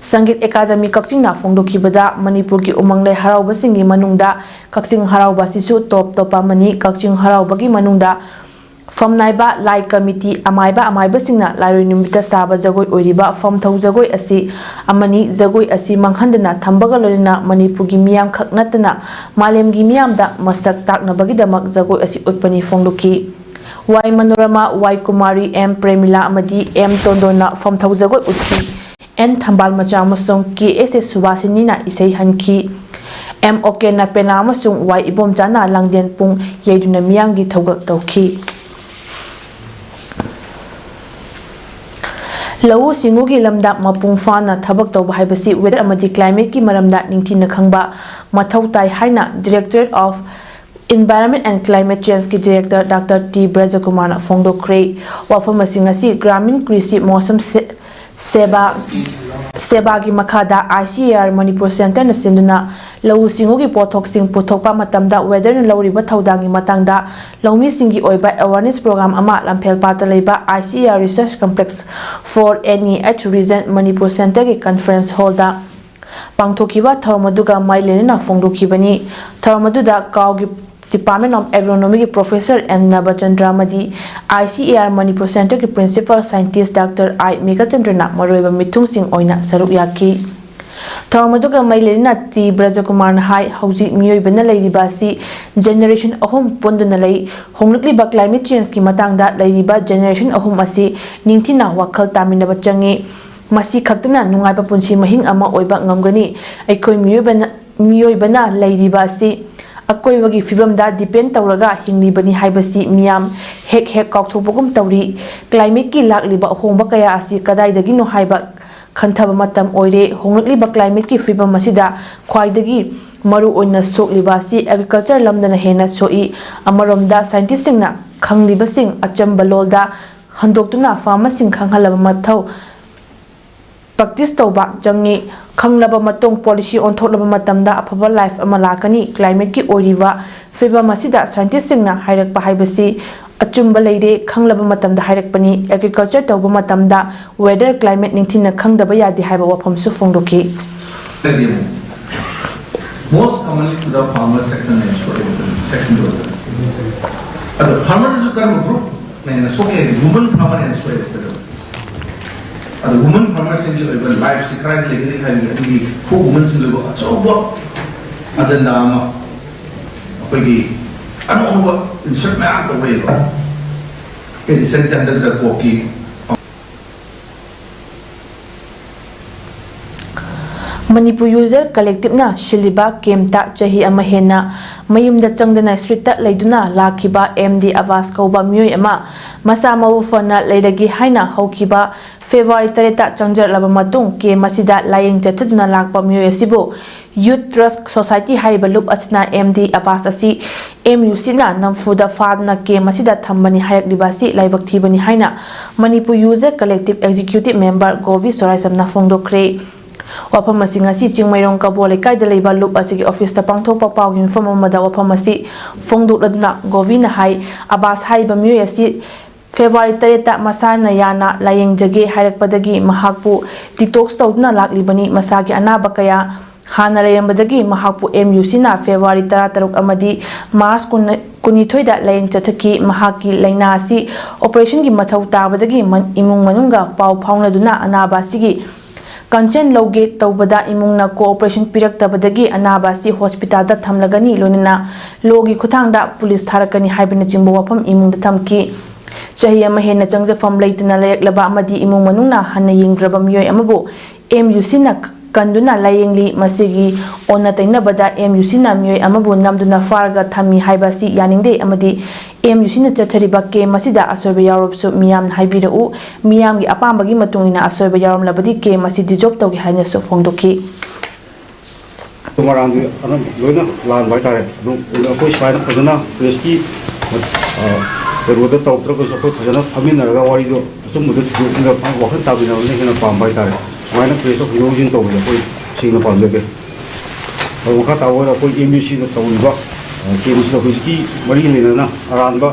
ꯁꯪꯒꯤꯠ ꯑꯦꯀꯥꯗꯃꯤ ꯀꯛꯆꯤꯡꯅ ꯐꯣꯡꯗꯣꯛꯈꯤꯕꯗ, ꯃꯅꯤꯄꯨꯔꯒꯤ ꯎꯃꯪ ꯂꯥꯏ ꯍꯔꯥꯎꯕꯁꯤꯡꯒꯤ ꯃꯅꯨꯡꯗ ꯀꯛꯆꯤꯡ ꯍꯔꯥꯎꯕ ꯑꯁꯤꯁꯨ ꯇꯣꯞ ꯇꯣꯞꯄ ꯑꯃꯅꯤ꯫ ꯀꯛꯆꯤꯡ ꯍꯔꯥꯎꯕꯒꯤ ꯃꯅꯨꯡꯗ ꯐꯝꯅꯥꯏꯕ, ꯂꯥꯏ ꯀꯃꯤꯇꯤ, ꯑꯃꯥꯏꯕ ꯑꯃꯥꯏꯕꯁꯤꯡꯅ ꯂꯥꯏꯔꯣꯏ ꯅꯨꯃꯤꯠꯇ ꯁꯥꯕ ꯖꯒꯣꯏ ꯑꯣꯏꯔꯤꯕ ꯐꯝꯊꯧ ꯖꯒꯣꯏ ꯑꯁꯤ ꯑꯃꯅꯤ꯫ ꯖꯒꯣꯏ ꯑꯁꯤ ꯃꯥꯡꯍꯟꯗꯅ ꯊꯝꯕꯒ ꯂꯣꯏꯅꯅ ꯃꯅꯤꯄꯨꯔꯒꯤ ꯃꯤꯌꯥꯝꯈꯛ ꯅꯠꯇꯅ ꯃꯥꯂꯦꯝꯒꯤ ꯃꯤꯌꯥꯝꯗ ꯃꯁꯛ ꯇꯥꯛꯅꯕꯒꯤꯗꯃꯛ ꯖꯒꯣꯏ ꯑꯁꯤ ꯎꯠꯄꯅꯤ ꯐꯣꯡꯗꯣꯛꯈꯤ꯫ ꯋꯥꯏ ꯃꯅꯣꯔꯃꯥ, ꯋꯥꯏ ꯀꯨꯃꯥꯔꯤ, ꯑꯦꯝ ꯄ꯭ꯔꯦꯃꯤꯂꯥ ꯑꯃꯗꯤ ꯑꯦꯝ ꯇꯣꯟꯗꯣꯟꯅ ꯐꯝꯊꯧ ꯖꯒꯣꯏ ꯎꯠꯈꯤ꯫ ꯑꯦꯟ ꯊꯝꯕꯥꯜ ꯃꯆꯥ ꯑꯃꯁꯨꯡ ꯀꯦ ꯑꯦꯁ ꯑꯦꯁ ꯁꯨꯕꯥꯁꯤꯅꯤꯅ ꯏꯁꯩ ꯍꯟꯈꯤ꯫ ꯑꯦꯝ ꯑꯣꯀꯦꯟꯅ ꯄꯦꯅꯥ ꯑꯃꯁꯨꯡ ꯋꯥꯏ ꯏꯕꯣꯝꯆꯥꯅ ꯂꯥꯡꯗꯦꯟ ꯄꯨꯡ ꯌꯩꯗꯨꯅ ꯃꯤꯌꯥꯝꯒꯤ ꯊꯧꯒꯜ ꯇꯧꯈꯤ꯫ ꯂꯧꯎ ꯁꯤꯡꯎꯒꯤ ꯂꯝꯗ ꯃꯄꯨꯡ ꯐꯥꯅ ꯊꯕꯛ ꯇꯧꯕ ꯍꯥꯏꯕꯁꯤ weather ꯑꯃꯗꯤ climate ꯀꯤ ꯃꯔꯝꯗ ꯅꯤꯡꯊꯤꯅ ꯈꯪꯕ ꯃꯊꯧ ꯇꯥꯏ ꯍꯥꯏꯅ Directorate of Environment and Climate Change ꯀꯤ Director Doctor ꯇꯤ ꯕ꯭ꯔꯖꯀꯨꯃꯥꯔꯅ ꯐꯣꯡꯗꯣꯛꯈ꯭ꯔꯦ꯫ ꯋꯥꯐꯝ ꯑꯁꯤ ꯉꯁꯤ ꯒ꯭ꯔꯥꯃꯤꯟ ꯀ꯭ꯔꯤꯁꯤ ꯃꯣꯁꯝ ꯁꯦ-, ꯁꯦꯕꯥ, ꯁꯦꯕꯥꯒꯤ ꯃꯈꯥꯗ I C A R Manipur Centre ꯅ ꯁꯤꯟꯗꯨꯅ ꯂꯧꯎ ꯁꯤꯡꯎꯒꯤ ꯄꯣꯠꯊꯣꯛꯁꯤꯡ ꯄꯨꯊꯣꯛꯄ ꯃꯇꯝꯗ weather ꯅ ꯂꯧꯔꯤꯕ ꯊꯧꯗꯥꯡꯒꯤ ꯃꯇꯥꯡꯗ ꯂꯧꯃꯤꯁꯤꯡꯒꯤ ꯑꯣꯏꯕ awareness program ꯑꯃ ꯂꯝꯐꯦꯜꯄꯥꯠꯇ ꯂꯩꯕ I C A R Research Complex four N E H Region Manipur Centre ꯒꯤ conference hall ꯗ ꯄꯥꯡꯊꯣꯛꯈꯤꯕ ꯊꯧꯔꯝ ꯑꯗꯨꯒ ꯃꯔꯤ ꯂꯩꯅꯅ ꯐꯣꯡꯗꯣꯛꯈꯤꯕꯅꯤ꯫ ꯊꯧꯔꯝ ꯑꯗꯨꯗ ꯀꯥꯎꯒꯤ Department of Agronomy ꯒꯤ Professor ꯑꯦꯟ ꯅꯕꯆꯟꯗ꯭ꯔ ꯑꯃꯗꯤ I C A R Manipur Centre ꯒꯤ Principal Scientist Doctor ꯑꯥꯏ ꯃꯦꯘꯆꯟꯗ꯭ꯔꯅ ꯃꯔꯨꯑꯣꯏꯕ ꯃꯤꯊꯨꯡꯁꯤꯡ ꯑꯣꯏꯅ ꯁꯔꯨꯛ ꯌꯥꯈꯤ꯫ ꯊꯧꯔꯝ ꯑꯗꯨꯒ ꯃꯔꯤ ꯂꯩꯅꯅ ꯇꯤ ꯕ꯭ꯔꯖꯀꯨꯃꯥꯔꯅ ꯍꯥꯏ, ꯍꯧꯖꯤꯛ ꯃꯤꯑꯣꯏꯕꯅ ꯂꯩꯔꯤꯕ ꯑꯁꯤ generation ꯑꯍꯨꯝ ꯄꯨꯟꯗꯨꯅ ꯂꯩ꯫ ꯍꯣꯡꯂꯛꯂꯤꯕ climate change ꯀꯤ ꯃꯇꯥꯡꯗ ꯂꯩꯔꯤꯕ generation ꯑꯍꯨꯝ ꯑꯁꯤ ꯅꯤꯡꯊꯤꯅ ꯋꯥꯈꯜ ꯇꯥꯃꯤꯟꯅꯕ ꯆꯪꯏ꯫ ꯃꯁꯤ ꯈꯛꯇꯅ ꯅꯨꯡꯉꯥꯏꯕ ꯄꯨꯟꯁꯤ ꯃꯍꯤꯡ ꯑꯃ ꯑꯣꯏꯕ ꯉꯝꯒꯅꯤ꯫ ꯑꯩꯈꯣꯏ ꯃꯤꯑꯣꯏꯕꯅ, ꯃꯤꯑꯣꯏꯕꯅ ꯂꯩꯔꯤꯕ ꯑꯁꯤ ꯑꯀꯣꯏꯕꯒꯤ ꯐꯤꯕꯝꯗ depend ꯇꯧꯔꯒ ꯍꯤꯡꯂꯤꯕꯅꯤ ꯍꯥꯏꯕꯁꯤ ꯃꯤꯌꯥꯝ ꯍꯦꯛ ꯍꯦꯛ ꯀꯥꯎꯊꯣꯛꯄꯒꯨꯝ ꯇꯧꯔꯤ꯫ Climate ꯀꯤ ꯂꯥꯛꯂꯤꯕ ꯑꯍꯣꯡꯕ ꯀꯌꯥ ꯑꯁꯤ ꯀꯗꯥꯏꯗꯒꯤꯅꯣ ꯍꯥꯏꯕ ꯈꯟꯊꯕ ꯃꯇꯝ ꯑꯣꯏꯔꯦ꯫ ꯍꯣꯡꯂꯛꯂꯤꯕ climate ꯀꯤ ꯐꯤꯕꯝ ꯑꯁꯤꯗ ꯈ꯭ꯋꯥꯏꯗꯒꯤ ꯃꯔꯨ ꯑꯣꯏꯅ ꯁꯣꯛꯂꯤꯕ ꯑꯁꯤ agriculture ꯂꯝꯗꯅ ꯍꯦꯟꯅ ꯁꯣꯛꯏ꯫ ꯑꯃꯔꯣꯝꯗ scientist ꯁꯤꯡꯅ ꯈꯪꯂꯤꯕꯁꯤꯡ ꯑꯆꯝꯕ ꯂꯣꯜꯗ ꯍꯟꯗꯣꯛꯇꯨꯅ farmerꯁꯤꯡ ꯈꯪꯍꯜꯂꯕ ꯃꯊꯧ practice ꯇꯧꯕ ꯆꯪꯏ꯫ ꯈꯪꯂꯕ ꯃꯇꯨꯡ policy ꯑꯣꯟꯊꯣꯛꯂꯕ ꯃꯇꯝꯗ ꯑꯐꯕ life ꯑꯃ ꯂꯥꯛꯀꯅꯤ꯫ Climateꯀꯤ ꯑꯣꯏꯔꯤꯕ ꯐꯤꯕꯝ ꯑꯁꯤꯗ scientistꯁꯤꯡꯅ ꯍꯥꯏꯔꯛꯄ ꯍꯥꯏꯕꯁꯤ ꯑꯆꯨꯝꯕ ꯂꯩꯔꯦ ꯈꯪꯂꯕ ꯃꯇꯝꯗ ꯍꯥꯏꯔꯛꯄꯅꯤ꯫ Agriculture ꯇꯧꯕ ꯃꯇꯝꯗ weather, climate ꯅꯤꯡꯊꯤꯅ ꯈꯪꯗꯕ ꯌꯥꯗꯦ ꯍꯥꯏꯕ ꯋꯥꯐꯝꯁꯨ ꯐꯣꯡꯗꯣꯛꯈꯤ꯫ Most commonly to the farmer section ꯅ ꯁꯣꯛꯑꯦꯕ, section ꯗꯣ꯫ ꯑꯗꯣ farmerꯗꯁꯨ ꯀꯔꯝꯕ groupꯅ ꯍꯦꯟꯅ ꯁꯣꯛꯀꯦ ꯍꯥꯏꯁꯦ woman farmerꯅ ꯍꯦꯟꯅ ꯁꯣꯛꯑꯦꯕ꯫ ꯑꯗꯣ woman farmerꯁꯤꯡꯒꯤ ꯑꯣꯏꯕ lifeꯁꯤ ꯀꯗꯥꯏꯗ ꯂꯩꯒꯅꯤ ꯍꯥꯏꯕꯒꯤ ꯑꯗꯨꯒꯤ for womenꯁꯤꯡꯒꯤ ꯑꯣꯏꯕ ꯑꯆꯧꯕ agenda ꯑꯃ ꯑꯩꯈꯣꯏꯒꯤ ꯑꯅꯧꯕ insert ꯃꯌꯥꯝ ꯇꯧꯔꯛꯏꯕ꯫ ꯑꯩ recent ꯍꯟꯗꯛꯇ ꯀꯣꯛꯀꯤ Manipur User Collectiveꯅ ꯁꯤꯜꯂꯤꯕ campꯇ ꯆꯍꯤ ꯑꯃ ꯍꯦꯟꯅ ꯃꯌꯨꯝꯗ ꯆꯪꯗꯅ streetꯇ ꯂꯩꯗꯨꯅ ꯂꯥꯛꯈꯤꯕ M D ꯑꯕꯥꯁ ꯀꯧꯕ ꯃꯤꯑꯣꯏ ꯑꯃ ꯃꯁꯥ ꯃꯎ ꯐꯅ ꯂꯩꯔꯒꯦ ꯍꯥꯏꯅ ꯍꯧꯈꯤꯕ February ꯇꯔꯦꯠꯇ ꯆꯪꯖꯔꯛꯂꯕ ꯃꯇꯨꯡ camp ꯑꯁꯤꯗ ꯂꯥꯌꯦꯡ ꯆꯠꯊꯗꯨꯅ ꯂꯥꯛꯄ ꯃꯤꯑꯣꯏ ꯑꯁꯤꯕꯨ Youth Trust Society ꯍꯥꯏꯔꯤꯕ ꯂꯨꯞ ꯑꯁꯤꯅ M D ꯑꯕꯥꯁ ꯑꯁꯤ MUCꯅ ꯅꯝꯐꯨꯗ ꯐꯥꯗꯨꯅ camp ꯑꯁꯤꯗ ꯊꯝꯕꯅꯤ ꯍꯥꯏꯔꯛꯂꯤꯕ ꯑꯁꯤ ꯂꯥꯏꯕꯛ ꯊꯤꯕꯅꯤ ꯍꯥꯏꯅ Manipur User Collective Executive Member ꯒꯣꯕꯤ ꯁꯣꯔꯥꯏꯁꯝꯅ ꯐꯣꯡꯗꯣꯛꯈ꯭ꯔꯦ꯫ ꯋꯥꯐꯝ ꯑꯁꯤ ꯉꯁꯤ ꯆꯤꯡꯃꯩꯔꯣꯡ ꯀꯕꯣ ꯂꯩꯀꯥꯏꯗ ꯂꯩꯕ ꯂꯨꯞ ꯑꯁꯤꯒꯤ officeꯇ ꯄꯥꯡꯊꯣꯛꯄ ꯄꯥꯎꯒꯤ ꯃꯤꯐꯝ ꯑꯃꯗ ꯋꯥꯐꯝ ꯑꯁꯤ ꯐꯣꯡꯗꯣꯛꯂꯗꯨꯅ ꯒꯣꯕꯤꯅ ꯍꯥꯏ, ꯑꯕꯥꯁ ꯍꯥꯏꯔꯤꯕ ꯃꯤꯑꯣꯏ ꯑꯁꯤ February ꯇꯔꯦꯠꯇ ꯃꯁꯥꯅ ꯌꯥꯅ ꯂꯥꯌꯦꯡꯖꯒꯦ ꯍꯥꯏꯔꯛꯄꯗꯒꯤ ꯃꯍꯥꯛꯄꯨ detox ꯇꯧꯗꯨꯅ ꯂꯥꯛꯂꯤꯕꯅꯤ꯫ ꯃꯁꯥꯒꯤ ꯑꯅꯥꯕ ꯀꯌꯥ ꯍꯥꯟꯅ ꯂꯩꯔꯝꯕꯗꯒꯤ ꯃꯍꯥꯛꯄꯨ MUCꯅ February ꯇꯔꯥꯇꯔꯨꯛ ꯑꯃꯗꯤ March ꯀꯨꯟꯅꯤꯊꯣꯏꯗ ꯂꯥꯌꯦꯡ ꯆꯠꯊꯈꯤ꯫ ꯃꯍꯥꯛꯀꯤ ꯂꯥꯏꯅꯥ ꯑꯁꯤ operationꯒꯤ ꯃꯊꯧ ꯇꯥꯕꯗꯒꯤ ꯃꯟ-, ꯏꯃꯨꯡ ꯃꯅꯨꯡꯒ ꯄꯥꯎ ꯐꯥꯎꯅꯗꯨꯅ ꯑꯅꯥꯕ ꯑꯁꯤꯒꯤ consent ꯂꯧꯒꯦ ꯇꯧꯕꯗ ꯏꯃꯨꯡꯅ cooperation ꯄꯤꯔꯛꯇꯕꯗꯒꯤ ꯑꯅꯥꯕ ꯑꯁꯤ hospitalꯗ ꯊꯝꯂꯒꯅꯤ, ꯂꯣꯏꯅꯅ lawꯒꯤ ꯈꯨꯠꯊꯥꯡꯗ police ꯊꯥꯔꯛꯀꯅꯤ ꯍꯥꯏꯕꯅꯆꯤꯡꯕ ꯋꯥꯐꯝ ꯏꯃꯨꯡꯗ ꯊꯝꯈꯤ꯫ ꯆꯍꯤ ꯑꯃ ꯍꯦꯟꯅ ꯆꯪꯖꯐꯝ ꯂꯩꯇꯅ ꯂꯩꯔꯛꯂꯕ ꯑꯃꯗꯤ ꯏꯃꯨꯡ ꯃꯅꯨꯡꯅ ꯍꯟꯅ ꯌꯦꯡꯗ꯭ꯔꯕ ꯃꯤꯑꯣꯏ ꯑꯃꯕꯨ MUCꯅ ꯀꯟꯗꯨꯅ ꯂꯥꯌꯦꯡꯂꯤ꯫ ꯃꯁꯤꯒꯤ ꯑꯣꯟꯅ ꯇꯩꯅꯕꯗ MUCꯅ ꯃꯤꯑꯣꯏ ꯑꯃꯕꯨ ꯅꯝꯗꯨꯅ ꯐꯥꯔꯒ ꯊꯝꯃꯤ ꯍꯥꯏꯕ ꯑꯁꯤ ꯌꯥꯅꯤꯡꯗꯦ ꯑꯃꯗꯤ MUCꯅ ꯆꯠꯊꯔꯤꯕ camp ꯑꯁꯤꯗ ꯑꯁꯣꯏꯕ ꯌꯥꯎꯔꯕꯁꯨ ꯃꯤꯌꯥꯝꯅ ꯍꯥꯏꯕꯤꯔꯛꯎ꯫ ꯃꯤꯌꯥꯝꯒꯤ ꯑꯄꯥꯝꯕꯒꯤ ꯃꯇꯨꯡ ꯏꯟꯅ ꯑꯁꯣꯏꯕ ꯌꯥꯎꯔꯝꯂꯕꯗꯤ camp ꯑꯁꯤ dissolve ꯇꯧꯒꯦ ꯍꯥꯏꯅꯁꯨ ꯐꯣꯡꯗꯣꯛꯈꯤ꯫ ꯃꯣꯏꯔꯥꯡꯒꯤ ꯑꯅꯝꯕ ꯂꯣꯏꯅ ꯂꯥꯟꯕ ꯍꯥꯏꯇꯥꯔꯦ꯫ ꯑꯗꯨꯝ ꯑꯩꯈꯣꯏ ꯁꯨꯃꯥꯏꯅ ꯐꯖꯅ pressꯀꯤ, ꯑ, ꯀꯩꯅꯣꯗ ꯇꯧꯗ꯭ꯔꯒꯁꯨ ꯑꯩꯈꯣꯏ ꯐꯖꯅ ꯐꯝꯃꯤꯟꯅꯔꯒ ꯋꯥꯔꯤꯗꯣ ꯑꯆꯨꯝꯕꯗ ꯊꯤꯗꯣꯛꯅ ꯋꯥꯈꯜ ꯇꯥꯃꯤꯟꯅꯕꯅ ꯍꯦꯟꯅ ꯄꯥꯝꯕ ꯍꯥꯏꯇꯥꯔꯦ꯫ ꯁꯨꯃꯥꯏꯅ ꯄ꯭ꯔꯦꯁꯇ ꯍꯨꯟꯗꯣꯛ ꯍꯨꯟꯖꯤꯟ ꯇꯧꯕꯁꯦ ꯑꯩꯈꯣꯏ ꯁꯦꯡꯅ ꯄꯥꯝꯖꯗꯦ꯫ ꯑꯗꯣ ꯃꯈꯥ ꯇꯥꯕ ꯑꯣꯏꯅ ꯑꯩꯈꯣꯏ ꯑꯦꯝ ꯌꯨ ꯁꯤꯗ ꯇꯧꯔꯤꯕ ꯀꯦ ꯑꯦꯝ ꯌꯨ ꯁꯤꯗ ꯍꯧꯖꯤꯛꯀꯤ ꯃꯔꯤ ꯂꯩꯅꯅ ꯑꯔꯥꯟꯕ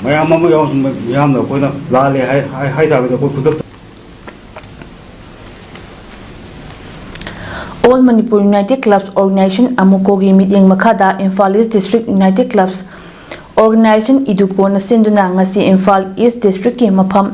ꯃꯌꯥꯝ ꯑꯃ ꯌꯥꯎꯔꯁꯨ ꯃꯌꯥꯝꯅ ꯑꯩꯈꯣꯏꯅ ꯂꯥꯜꯂꯦ ꯍꯥꯏ ꯍꯥꯏ ꯇꯥꯔꯒꯗꯤ ꯑꯩꯈꯣꯏ ꯈꯨꯗꯛꯇ All Manipur United Clubs Organization, ꯑꯃꯨꯀꯣꯒꯤ ꯃꯤꯠꯌꯦꯡ ꯃꯈꯥꯗ Imphal east district united clubs organisation ꯏꯗꯨꯀꯣꯅ ꯁꯤꯟꯗꯨꯅ ꯉꯁꯤ ꯏꯝꯐꯥꯜ ꯏꯁ ꯗꯤꯁꯇ꯭ꯔꯤꯛꯀꯤ ꯃꯐꯝ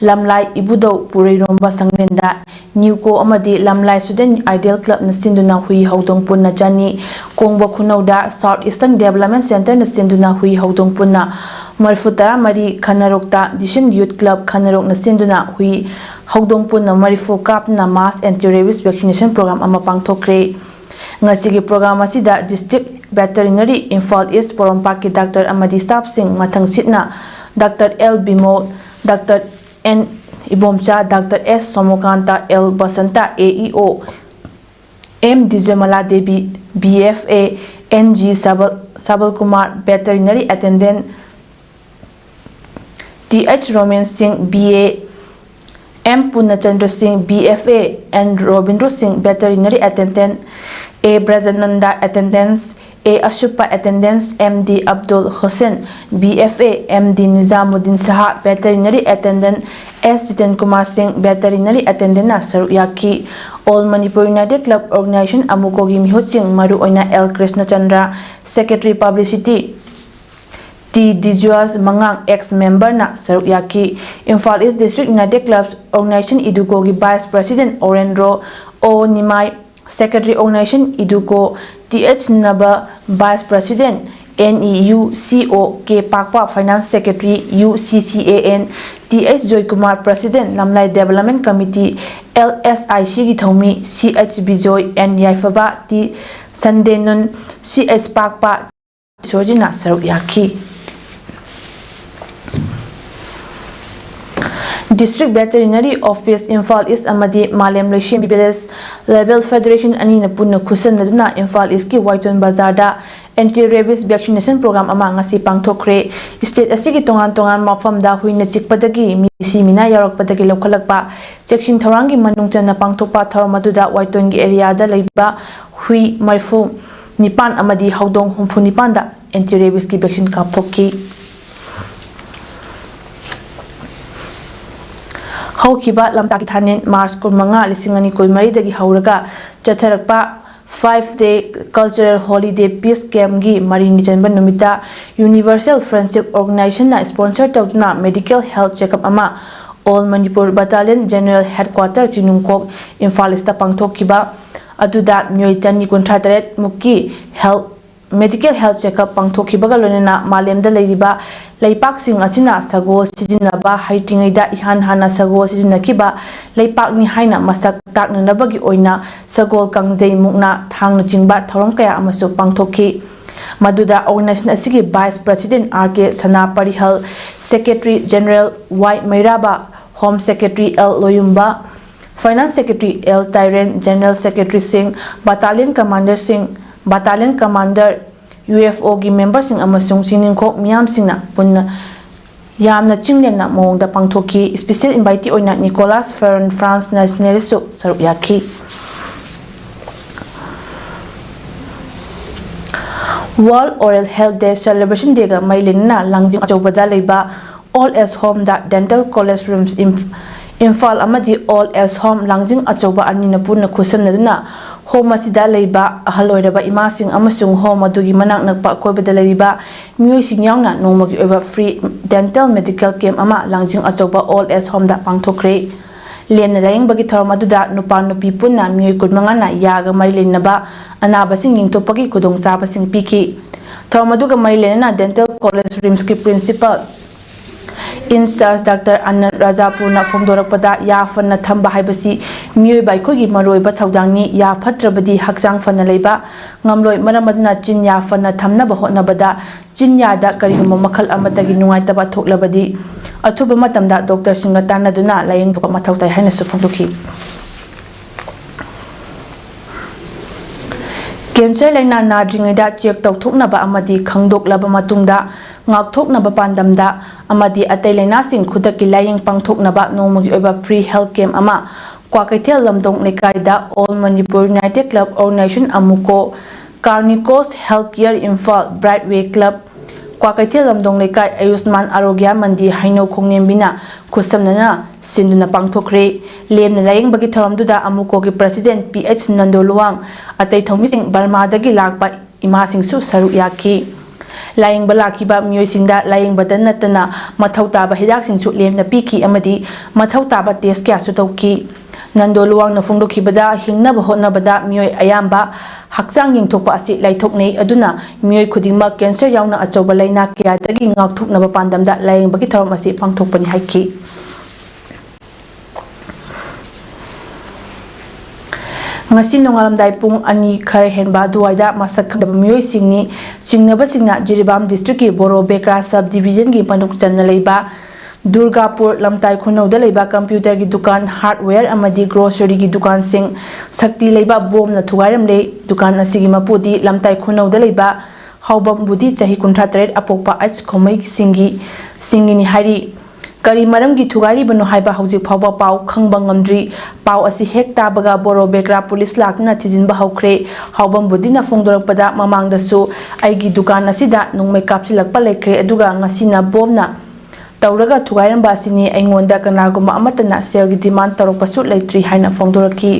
ꯂꯝꯂꯥꯏ ꯏꯕꯨꯙꯧ ꯄꯨꯔꯩꯔꯣꯝꯕ ꯁꯪꯂꯦꯟꯗ ꯅ꯭ꯌꯨꯀꯣ ꯑꯃꯗꯤ ꯂꯝꯂꯥꯏ ꯁ꯭ꯇꯨꯗꯦꯟꯠ ꯑꯥꯏꯗꯤꯌꯦꯜ ꯀ꯭ꯂꯕꯅ ꯁꯤꯟꯗꯨꯅ ꯍꯨꯏ ꯍꯧꯗꯣꯡ ꯄꯨꯟꯅ ꯆꯅꯤ ꯀꯣꯡꯕ ꯈꯨꯅꯧꯗ ꯁꯥꯎꯠ ꯏꯁꯇꯔꯟ ꯗꯤꯕꯦꯂꯞꯃꯦꯟꯠ ꯁꯦꯟꯇꯔꯅ ꯁꯤꯟꯗꯨꯅ ꯍꯨꯏ ꯍꯧꯗꯣꯡ ꯄꯨꯟꯅ ꯃꯔꯤꯐꯨ ꯇꯔꯥꯃꯔꯤ, ꯈꯅꯔꯣꯛꯇ ꯗꯤꯁꯟ ꯌꯨꯠ ꯀ꯭ꯂꯕ ꯈꯅꯔꯣꯛꯅ ꯁꯤꯟꯗꯨꯅ ꯍꯨꯏ ꯍꯧꯗꯣꯡ ꯄꯨꯟꯅ ꯃꯔꯤꯐꯨ ꯀꯥꯞꯇꯨꯅ mass anti rabies vaccination program ꯑꯃ ꯄꯥꯡꯊꯣꯛꯈ꯭ꯔꯦ꯫ ꯉꯁꯤꯒꯤ program ꯑꯁꯤꯗ district veterinary, ꯏꯝꯐꯥꯜ ꯏꯁ ꯄꯣꯔꯣꯝꯄꯥꯠꯀꯤ doctor ꯑꯃꯗꯤ staffꯁꯤꯡ, ꯃꯊꯪꯁꯤꯠꯅ doctor L Bimol, doctor N Ibomcha, doctor S Somokanta, L Basanta, A E O M Dijamala Devi, B F A, N G Sabal, Sabal Kumar, veterinary attendant, T H Romen Singh, B A, M Purnachandra Singh, B F A, N Robindro Singh, veterinary attendant, A Brajananda, attendance, A Asuppa, attendance, M D Abdul Hussain, B F A, M D Nizamuddin Shah, veterinary attendant, ꯑꯦꯁ ꯖꯤꯇꯦꯟ ꯀꯨꯃꯥꯔ ꯁꯤꯡ, veterinary attendantꯅ ꯁꯔꯨꯛ ꯌꯥꯈꯤ꯫ All Manipur United Club Organization, ꯑꯃꯨꯀꯣꯒꯤ ꯃꯤꯍꯨꯠꯁꯤꯡ, ꯃꯔꯨꯑꯣꯏꯅ L Krishnachandra, secretary publicity, T Dijuas ꯃꯉꯥꯡ, ex memberꯅ ꯁꯔꯨꯛ ꯌꯥꯈꯤ꯫ Imphal east district united clubs organization ꯏꯗꯨꯀꯣꯒꯤ vice president Orendro O Nimai, secretary organization ꯏꯗꯨꯀꯣ T H Naba, vice president N E U C O K Pakpa, finance secretary U C C A N, T H Joykumar, president Lamlai development committee L S I ꯁꯤꯒꯤ ꯊꯧꯃꯤ C H Bijoy, N Yaiphaba, T ꯁꯟꯗꯦꯅꯨꯟ, ꯁꯤ ꯑꯩꯆ ꯄꯥꯛꯄ, ꯏꯁꯣꯔꯖꯤꯅ ꯁꯔꯨꯛ ꯌꯥꯈꯤ꯫ District Veterinary Office, Imphal East ꯑꯃꯗꯤ ꯃꯥꯂꯦꯝ ꯂꯣꯏꯁꯦꯝꯕꯤ Village Level Federation ꯑꯅꯤꯅ ꯄꯨꯟꯅ ꯈꯨꯠꯁꯝꯅꯗꯨꯅ ꯏꯝꯐꯥꯜ ꯏꯁꯀꯤ ꯋꯥꯏꯇꯣꯟ ꯕꯖꯥꯔꯗ anti rabies vaccination program ꯑꯃ ꯉꯁꯤ ꯄꯥꯡꯊꯣꯛꯈ꯭ꯔꯦ꯫ State ꯑꯁꯤꯒꯤ ꯇꯣꯉꯥꯟ ꯇꯣꯉꯥꯟꯕ ꯃꯐꯝꯗ ꯍꯨꯏꯅ ꯆꯤꯛꯄꯗꯒꯤ ꯃꯤꯁꯤ ꯃꯤꯅꯥ ꯌꯥꯎꯔꯛꯄꯗꯒꯤ ꯂꯧꯈꯠꯂꯛꯄ ꯆꯦꯛꯁꯤꯟ ꯊꯧꯔꯥꯡꯒꯤ ꯃꯅꯨꯡ ꯆꯟꯅ ꯄꯥꯡꯊꯣꯛꯄ ꯊꯧꯔꯝ ꯑꯗꯨꯗ ꯋꯥꯏꯇꯣꯟꯒꯤ area ꯗ ꯂꯩꯕ ꯍꯨꯏ ꯃꯔꯤꯐꯨ ꯅꯤꯄꯥꯟ ꯑꯃꯗꯤ ꯍꯧꯗꯣꯡ ꯍꯨꯝꯐꯨ ꯅꯤꯄꯥꯟꯗ anti rabies ꯀꯤ vaccine ꯀꯥꯞꯊꯣꯛꯈꯤ꯫ ꯍꯧꯈꯤꯕ ꯂꯝꯇꯥꯒꯤ ꯊꯥꯅꯦꯟ March ꯀꯨꯟꯃꯉꯥ, ꯂꯤꯁꯤꯡ ꯑꯅꯤ ꯀꯨꯟꯃꯔꯤꯗꯒꯤ ꯍꯧꯔꯒ ꯆꯠꯊꯔꯛꯄ five day cultural holiday peace camp ꯀꯤ ꯃꯔꯤꯅꯤ ꯆꯟꯕ ꯅꯨꯃꯤꯠꯇ Universal Friendship Organization ꯅ sponsor ꯇꯧꯗꯨꯅ medical health checkup ꯑꯃ All Manipur Battalion General Headquarter ꯆꯤꯡꯅꯨꯡꯈꯣꯛ ꯏꯝꯐꯥꯜ ꯏꯁꯇ ꯄꯥꯡꯊꯣꯛꯈꯤꯕ ꯑꯗꯨꯗ ꯃꯤꯑꯣꯏ ꯆꯅꯤ ꯀꯨꯟꯊ꯭ꯔꯥ ꯇꯔꯦꯠ ꯃꯨꯛꯀꯤ health medical health checkup ꯄꯥꯡꯊꯣꯛꯈꯤꯕꯒ ꯂꯣꯏꯅꯅ ꯃꯥꯂꯦꯝꯗ ꯂꯩꯔꯤꯕ ꯂꯩꯄꯥꯛꯁꯤꯡ ꯑꯁꯤꯅ ꯁꯒꯣꯜ ꯁꯤꯖꯤꯟꯅꯕ ꯍꯩꯇ꯭ꯔꯤꯉꯩꯗ ꯏꯍꯥꯟ ꯍꯥꯟꯅ ꯁꯒꯣꯜ ꯁꯤꯖꯤꯟꯅꯈꯤꯕ ꯂꯩꯄꯥꯛꯅꯤ ꯍꯥꯏꯅ ꯃꯁꯛ ꯇꯥꯛꯅꯅꯕꯒꯤ ꯑꯣꯏꯅ ꯁꯒꯣꯜ, ꯀꯥꯡꯖꯩ, ꯃꯨꯛꯅꯥ ꯊꯥꯡꯅꯆꯤꯡꯕ ꯊꯧꯔꯝ ꯀꯌꯥ ꯑꯃꯁꯨ ꯄꯥꯡꯊꯣꯛꯈꯤ꯫ ꯃꯗꯨꯗ organization ꯑꯁꯤꯒꯤ Vice President R K ꯁꯅꯥ ꯄꯔꯤꯍꯜ, Secretary General Y ꯃꯩꯔꯥꯕ, Home Secretary L ꯂꯣꯌꯨꯝꯕ, Finance Secretary L ꯇꯥꯏꯔꯦꯟ, General Secretary ꯁꯤꯡ, Battalion Commander ꯁꯤꯡ, Battalion Commander, U F O ꯒꯤ member ꯁꯤꯡ ꯑꯃꯁꯨꯡ ꯆꯤꯡꯅꯨꯡꯈꯣꯛ ꯃꯤꯌꯥꯝꯁꯤꯡꯅ ꯄꯨꯟꯅ ꯌꯥꯝꯅ ꯆꯤꯡꯂꯦꯝꯅ ꯃꯑꯣꯡꯗ ꯄꯥꯡꯊꯣꯛꯈꯤ꯫ Special invitee ꯑꯣꯏꯅ Nicolas Ferron, France nationalist ꯁꯨ ꯁꯔꯨꯛ ꯌꯥꯈꯤ꯫ World Oral Health Day celebration day ꯒ ꯃꯔꯤ ꯂꯩꯅꯅ ꯂꯥꯡꯖꯤꯡ ꯑꯆꯧꯕꯗ ꯂꯩꯕ Old Age Home ꯗ Dental College RIMS ꯏꯝ-, ꯏꯝꯐꯥꯜ ꯑꯃꯗꯤ Old Age Home ꯂꯥꯡꯖꯤꯡ ꯑꯆꯧꯕ ꯑꯅꯤꯅ ꯄꯨꯟꯅ ꯈꯨꯠꯁꯝꯅꯗꯨꯅ home ꯑꯁꯤꯗ ꯂꯩꯕ ꯑꯍꯜ ꯑꯣꯏꯔꯕ ꯏꯃꯥꯁꯤꯡ ꯑꯃꯁꯨꯡ home ꯑꯗꯨꯒꯤ ꯃꯅꯥꯛ ꯅꯛꯄ ꯑꯀꯣꯏꯕꯗ ꯂꯩꯔꯤꯕ ꯃꯤꯑꯣꯏꯁꯤꯡ ꯌꯥꯎꯅ ꯅꯣꯡꯃꯒꯤ ꯑꯣꯏꯕ free dental medical camp ꯑꯃ ꯂꯥꯡꯖꯤꯡ ꯑꯆꯧꯕ Old Age Home ꯗ ꯄꯥꯡꯊꯣꯛꯈ꯭ꯔꯦ꯫ ꯂꯦꯝꯅ ꯂꯥꯌꯦꯡꯕꯒꯤ ꯊꯧꯔꯝ ꯑꯗꯨꯗ ꯅꯨꯄꯥ ꯅꯨꯄꯤ ꯄꯨꯟꯅ ꯃꯤꯑꯣꯏ ꯀꯨꯟꯃꯉꯥꯅ ꯌꯥꯒ ꯃꯔꯤ ꯂꯩꯅꯕ ꯑꯅꯥꯕꯁꯤꯡ ꯌꯦꯡꯊꯣꯛꯄꯒꯤ ꯈꯨꯗꯣꯡꯆꯥꯕꯁꯤꯡ ꯄꯤꯈꯤ꯫ ꯊꯧꯔꯝ ꯑꯗꯨꯒ ꯃꯔꯤ ꯂꯩꯅꯅ Dental College RIMS ꯀꯤ principal in charge Doctor ꯑꯅꯟ ꯔꯥꯖꯥꯄꯨꯔꯅ ꯐꯣꯡꯗꯣꯔꯛꯄꯗ, ꯌꯥ ꯐꯅ ꯊꯝꯕ ꯍꯥꯏꯕꯁꯤ ꯃꯤꯑꯣꯏꯕ ꯑꯩꯈꯣꯏꯒꯤ ꯃꯔꯨꯑꯣꯏꯕ ꯊꯧꯗꯥꯡꯅꯤ꯫ ꯌꯥ ꯐꯠꯇ꯭ꯔꯕꯗꯤ ꯍꯛꯆꯥꯡ ꯐꯅ ꯂꯩꯕ ꯉꯝꯂꯣꯏ꯫ ꯃꯔꯝ ꯑꯗꯨꯅ ꯆꯤꯟ ꯌꯥ ꯐꯅ ꯊꯝꯅꯕ ꯍꯣꯠꯅꯕꯗ ꯆꯤꯟ ꯌꯥꯗ ꯀꯔꯤꯒꯨꯝꯕ ꯃꯈꯜ ꯑꯃꯠꯇꯒꯤ ꯅꯨꯡꯉꯥꯏꯇꯕ ꯊꯣꯛꯂꯕꯗꯤ ꯑꯊꯨꯕ ꯃꯇꯝꯗ ꯗꯣꯛꯇꯔꯁꯤꯡꯒ ꯇꯥꯟꯅꯗꯨꯅ ꯂꯥꯌꯦꯡꯊꯣꯛꯄ ꯃꯊꯧ ꯇꯥꯏ ꯍꯥꯏꯅꯁꯨ ꯐꯣꯡꯗꯣꯛꯈꯤ꯫ ꯀꯦꯟꯁꯔ ꯂꯥꯏꯅꯥ ꯅꯥꯗ꯭ꯔꯤꯉꯩꯗ ꯆꯦꯛ ꯇꯧꯊꯣꯛꯅꯕ ꯑꯃꯗꯤ ꯈꯪꯗꯣꯛꯂꯕ ꯃꯇꯨꯡꯗ ꯉꯥꯛꯊꯣꯛꯅꯕ ꯄꯥꯟꯗꯝꯗ ꯑꯃꯗꯤ ꯑꯇꯩ ꯂꯥꯏꯅꯥꯁꯤꯡ ꯈꯨꯗꯛꯀꯤ ꯂꯥꯌꯦꯡ ꯄꯥꯡꯊꯣꯛꯅꯕ ꯅꯣꯡꯃꯒꯤ ꯑꯣꯏꯕ ꯐ꯭ꯔꯤ ꯍꯦꯜꯊ ꯀꯦꯝꯞ ꯑꯃ ꯀ꯭ꯋꯥꯀꯩꯊꯦꯜ ꯂꯝꯗꯣꯡ ꯂꯩꯀꯥꯏꯗ all Manipur united club organization ꯑꯃꯨꯀꯣ, ꯀꯥꯔꯅꯤꯀꯣꯁ health care Imphal, bright way club, Kwakeithel ꯂꯝꯗꯣꯡ ꯂꯩꯀꯥꯏ ꯑꯌꯨꯁꯃꯥꯟ ꯑꯔꯣꯒ꯭ꯌꯥ ꯃꯟꯗꯤ ꯍꯩꯅꯧ ꯈꯣꯡꯅꯦꯝꯕꯤꯅ ꯈꯨꯠꯁꯝꯅꯅ ꯁꯤꯟꯗꯨꯅ ꯄꯥꯡꯊꯣꯛꯈ꯭ꯔꯦ꯫ ꯂꯦꯝꯅ ꯂꯥꯌꯦꯡꯕꯒꯤ ꯊꯧꯔꯝꯗꯨꯗ ꯑꯃꯨꯀꯣꯒꯤ president P H Nando Luwang, ꯑꯇꯩ ꯊꯧꯃꯤꯁꯤꯡ, ꯕꯔꯃꯥꯗꯒꯤ ꯂꯥꯛꯄ ꯏꯃꯥꯁꯤꯡꯁꯨ ꯁꯔꯨꯛ ꯌꯥꯈꯤ꯫ ꯂꯥꯌꯦꯡꯕ ꯂꯥꯛꯈꯤꯕ ꯃꯤꯑꯣꯏꯁꯤꯡꯗ ꯂꯥꯌꯦꯡꯕꯗ ꯅꯠꯇꯅ ꯃꯊꯧ ꯇꯥꯕ ꯍꯤꯗꯥꯛꯁꯤꯡꯁꯨ ꯂꯦꯝꯅ ꯄꯤꯈꯤ ꯑꯃꯗꯤ ꯃꯊꯧ ꯇꯥꯕ ꯇꯦꯁ ꯀꯌꯥꯁꯨ ꯇꯧꯈꯤ꯫ ꯅꯟꯗꯣ ꯂꯨꯋꯥꯡꯅ ꯐꯣꯡꯗꯣꯛꯈꯤꯕꯗ, ꯍꯤꯡꯅꯕ ꯍꯣꯠꯅꯕꯗ ꯃꯤꯑꯣꯏ ꯑꯌꯥꯝꯕ ꯍꯛꯆꯥꯡ ꯌꯦꯡꯊꯣꯛꯄ ꯑꯁꯤ ꯂꯥꯏꯊꯣꯛꯅꯩ, ꯑꯗꯨꯅ ꯃꯤꯑꯣꯏ ꯈꯨꯗꯤꯡꯃꯛ ꯀꯦꯟꯁꯔ ꯌꯥꯎꯅ ꯑꯆꯧꯕ ꯂꯥꯏꯅꯥ ꯀꯌꯥꯗꯒꯤ ꯉꯥꯛꯊꯣꯛꯅꯕ ꯄꯥꯟꯗꯝꯗ ꯂꯥꯌꯦꯡꯕꯒꯤ ꯊꯧꯔꯝ ꯑꯁꯤ ꯄꯥꯡꯊꯣꯛꯄꯅꯤ ꯍꯥꯏꯈꯤ꯫ ꯉꯁꯤ ꯅꯣꯡꯉꯥꯜꯂꯝꯗꯥꯏ ꯄꯨꯡ ꯑꯅꯤ ꯈꯔ ꯍꯦꯟꯕ ꯑꯗꯨꯋꯥꯏꯗ ꯃꯁꯛ ꯈꯪꯗꯕ ꯃꯤꯑꯣꯏꯁꯤꯡꯅꯤ ꯆꯤꯡꯅꯕꯁꯤꯡꯅ ꯖꯤꯔꯤꯕꯥꯝ ꯗꯤꯁꯇ꯭ꯔꯤꯛꯀꯤ ꯕꯣꯔꯣ ꯕꯦꯀ꯭ꯔꯥ ꯁꯕ ꯗꯤꯕꯤꯖꯟꯒꯤ ꯃꯅꯨꯡ ꯆꯟꯅ ꯂꯩꯕ ꯗꯨꯔꯒꯥꯄꯨꯔ ꯂꯝꯇꯥꯏ ꯈꯨꯅꯧꯗ ꯂꯩꯕ ꯀꯝꯄ꯭ꯌꯨꯇꯔꯒꯤ ꯗꯨꯀꯥꯟ, ꯍꯥꯔꯗꯋꯦꯌꯔ ꯑꯃꯗꯤ ꯒ꯭ꯔꯣꯁꯔꯤꯒꯤ ꯗꯨꯀꯥꯟꯁꯤꯡ ꯁꯛꯇꯤ ꯂꯩꯕ ꯕꯣꯝꯅ ꯊꯨꯒꯥꯏꯔꯝꯂꯦ꯫ ꯗꯨꯀꯥꯟ ꯑꯁꯤꯒꯤ ꯃꯄꯨꯗꯤ ꯂꯝꯇꯥꯏ ꯈꯨꯅꯧꯗ ꯂꯩꯕ ꯍꯥꯎꯕꯝꯕꯨꯗꯤ ꯆꯍꯤ ꯀꯨꯟꯊ꯭ꯔꯥ ꯇꯔꯦꯠ ꯑꯄꯣꯛꯄ ꯑꯩꯆ ꯈꯣꯃꯩ ꯁꯤꯡꯒꯤ, ꯁꯤꯡꯒꯤꯅꯤ ꯍꯥꯏꯔꯤ꯫ ꯀꯔꯤ ꯃꯔꯝꯒꯤ ꯊꯨꯒꯥꯏꯔꯤꯕꯅꯣ ꯍꯥꯏꯕ ꯍꯧꯖꯤꯛ ꯐꯥꯎꯕ ꯄꯥꯎ ꯈꯪꯕ ꯉꯝꯗ꯭ꯔꯤ꯫ ꯄꯥꯎ ꯑꯁꯤ ꯍꯦꯛ ꯇꯥꯕꯒ ꯕꯣꯔꯣ ꯕꯦꯀ꯭ꯔꯥ ꯄꯨꯂꯤꯁ ꯂꯥꯛꯇꯨꯅ ꯊꯤꯖꯤꯟꯕ ꯍꯧꯈ꯭ꯔꯦ꯫ ꯍꯥꯎꯕꯝꯕꯨꯗꯤꯅ ꯐꯣꯡꯗꯣꯔꯛꯄꯗ, ꯃꯃꯥꯡꯗꯁꯨ ꯑꯩꯒꯤ ꯗꯨꯀꯥꯟ ꯑꯁꯤꯗ ꯅꯣꯡꯃꯩ ꯀꯥꯞꯁꯤꯜꯂꯛꯄ ꯂꯩꯈ꯭ꯔꯦ, ꯑꯗꯨꯒ ꯉꯁꯤꯅ ꯕꯣꯝꯅ ꯇꯧꯔꯒ ꯊꯨꯒꯥꯏꯔꯝꯕ ꯑꯁꯤꯅꯤ꯫ ꯑꯩꯉꯣꯟꯗ ꯀꯅꯥꯒꯨꯝꯕ ꯑꯃꯠꯇꯅ ꯁꯦꯜꯒꯤ ꯗꯤꯃꯥꯟ ꯇꯧꯔꯛꯄꯁꯨ ꯂꯩꯇ꯭ꯔꯤ ꯍꯥꯏꯅ ꯐꯣꯡꯗꯣꯔꯛꯈꯤ꯫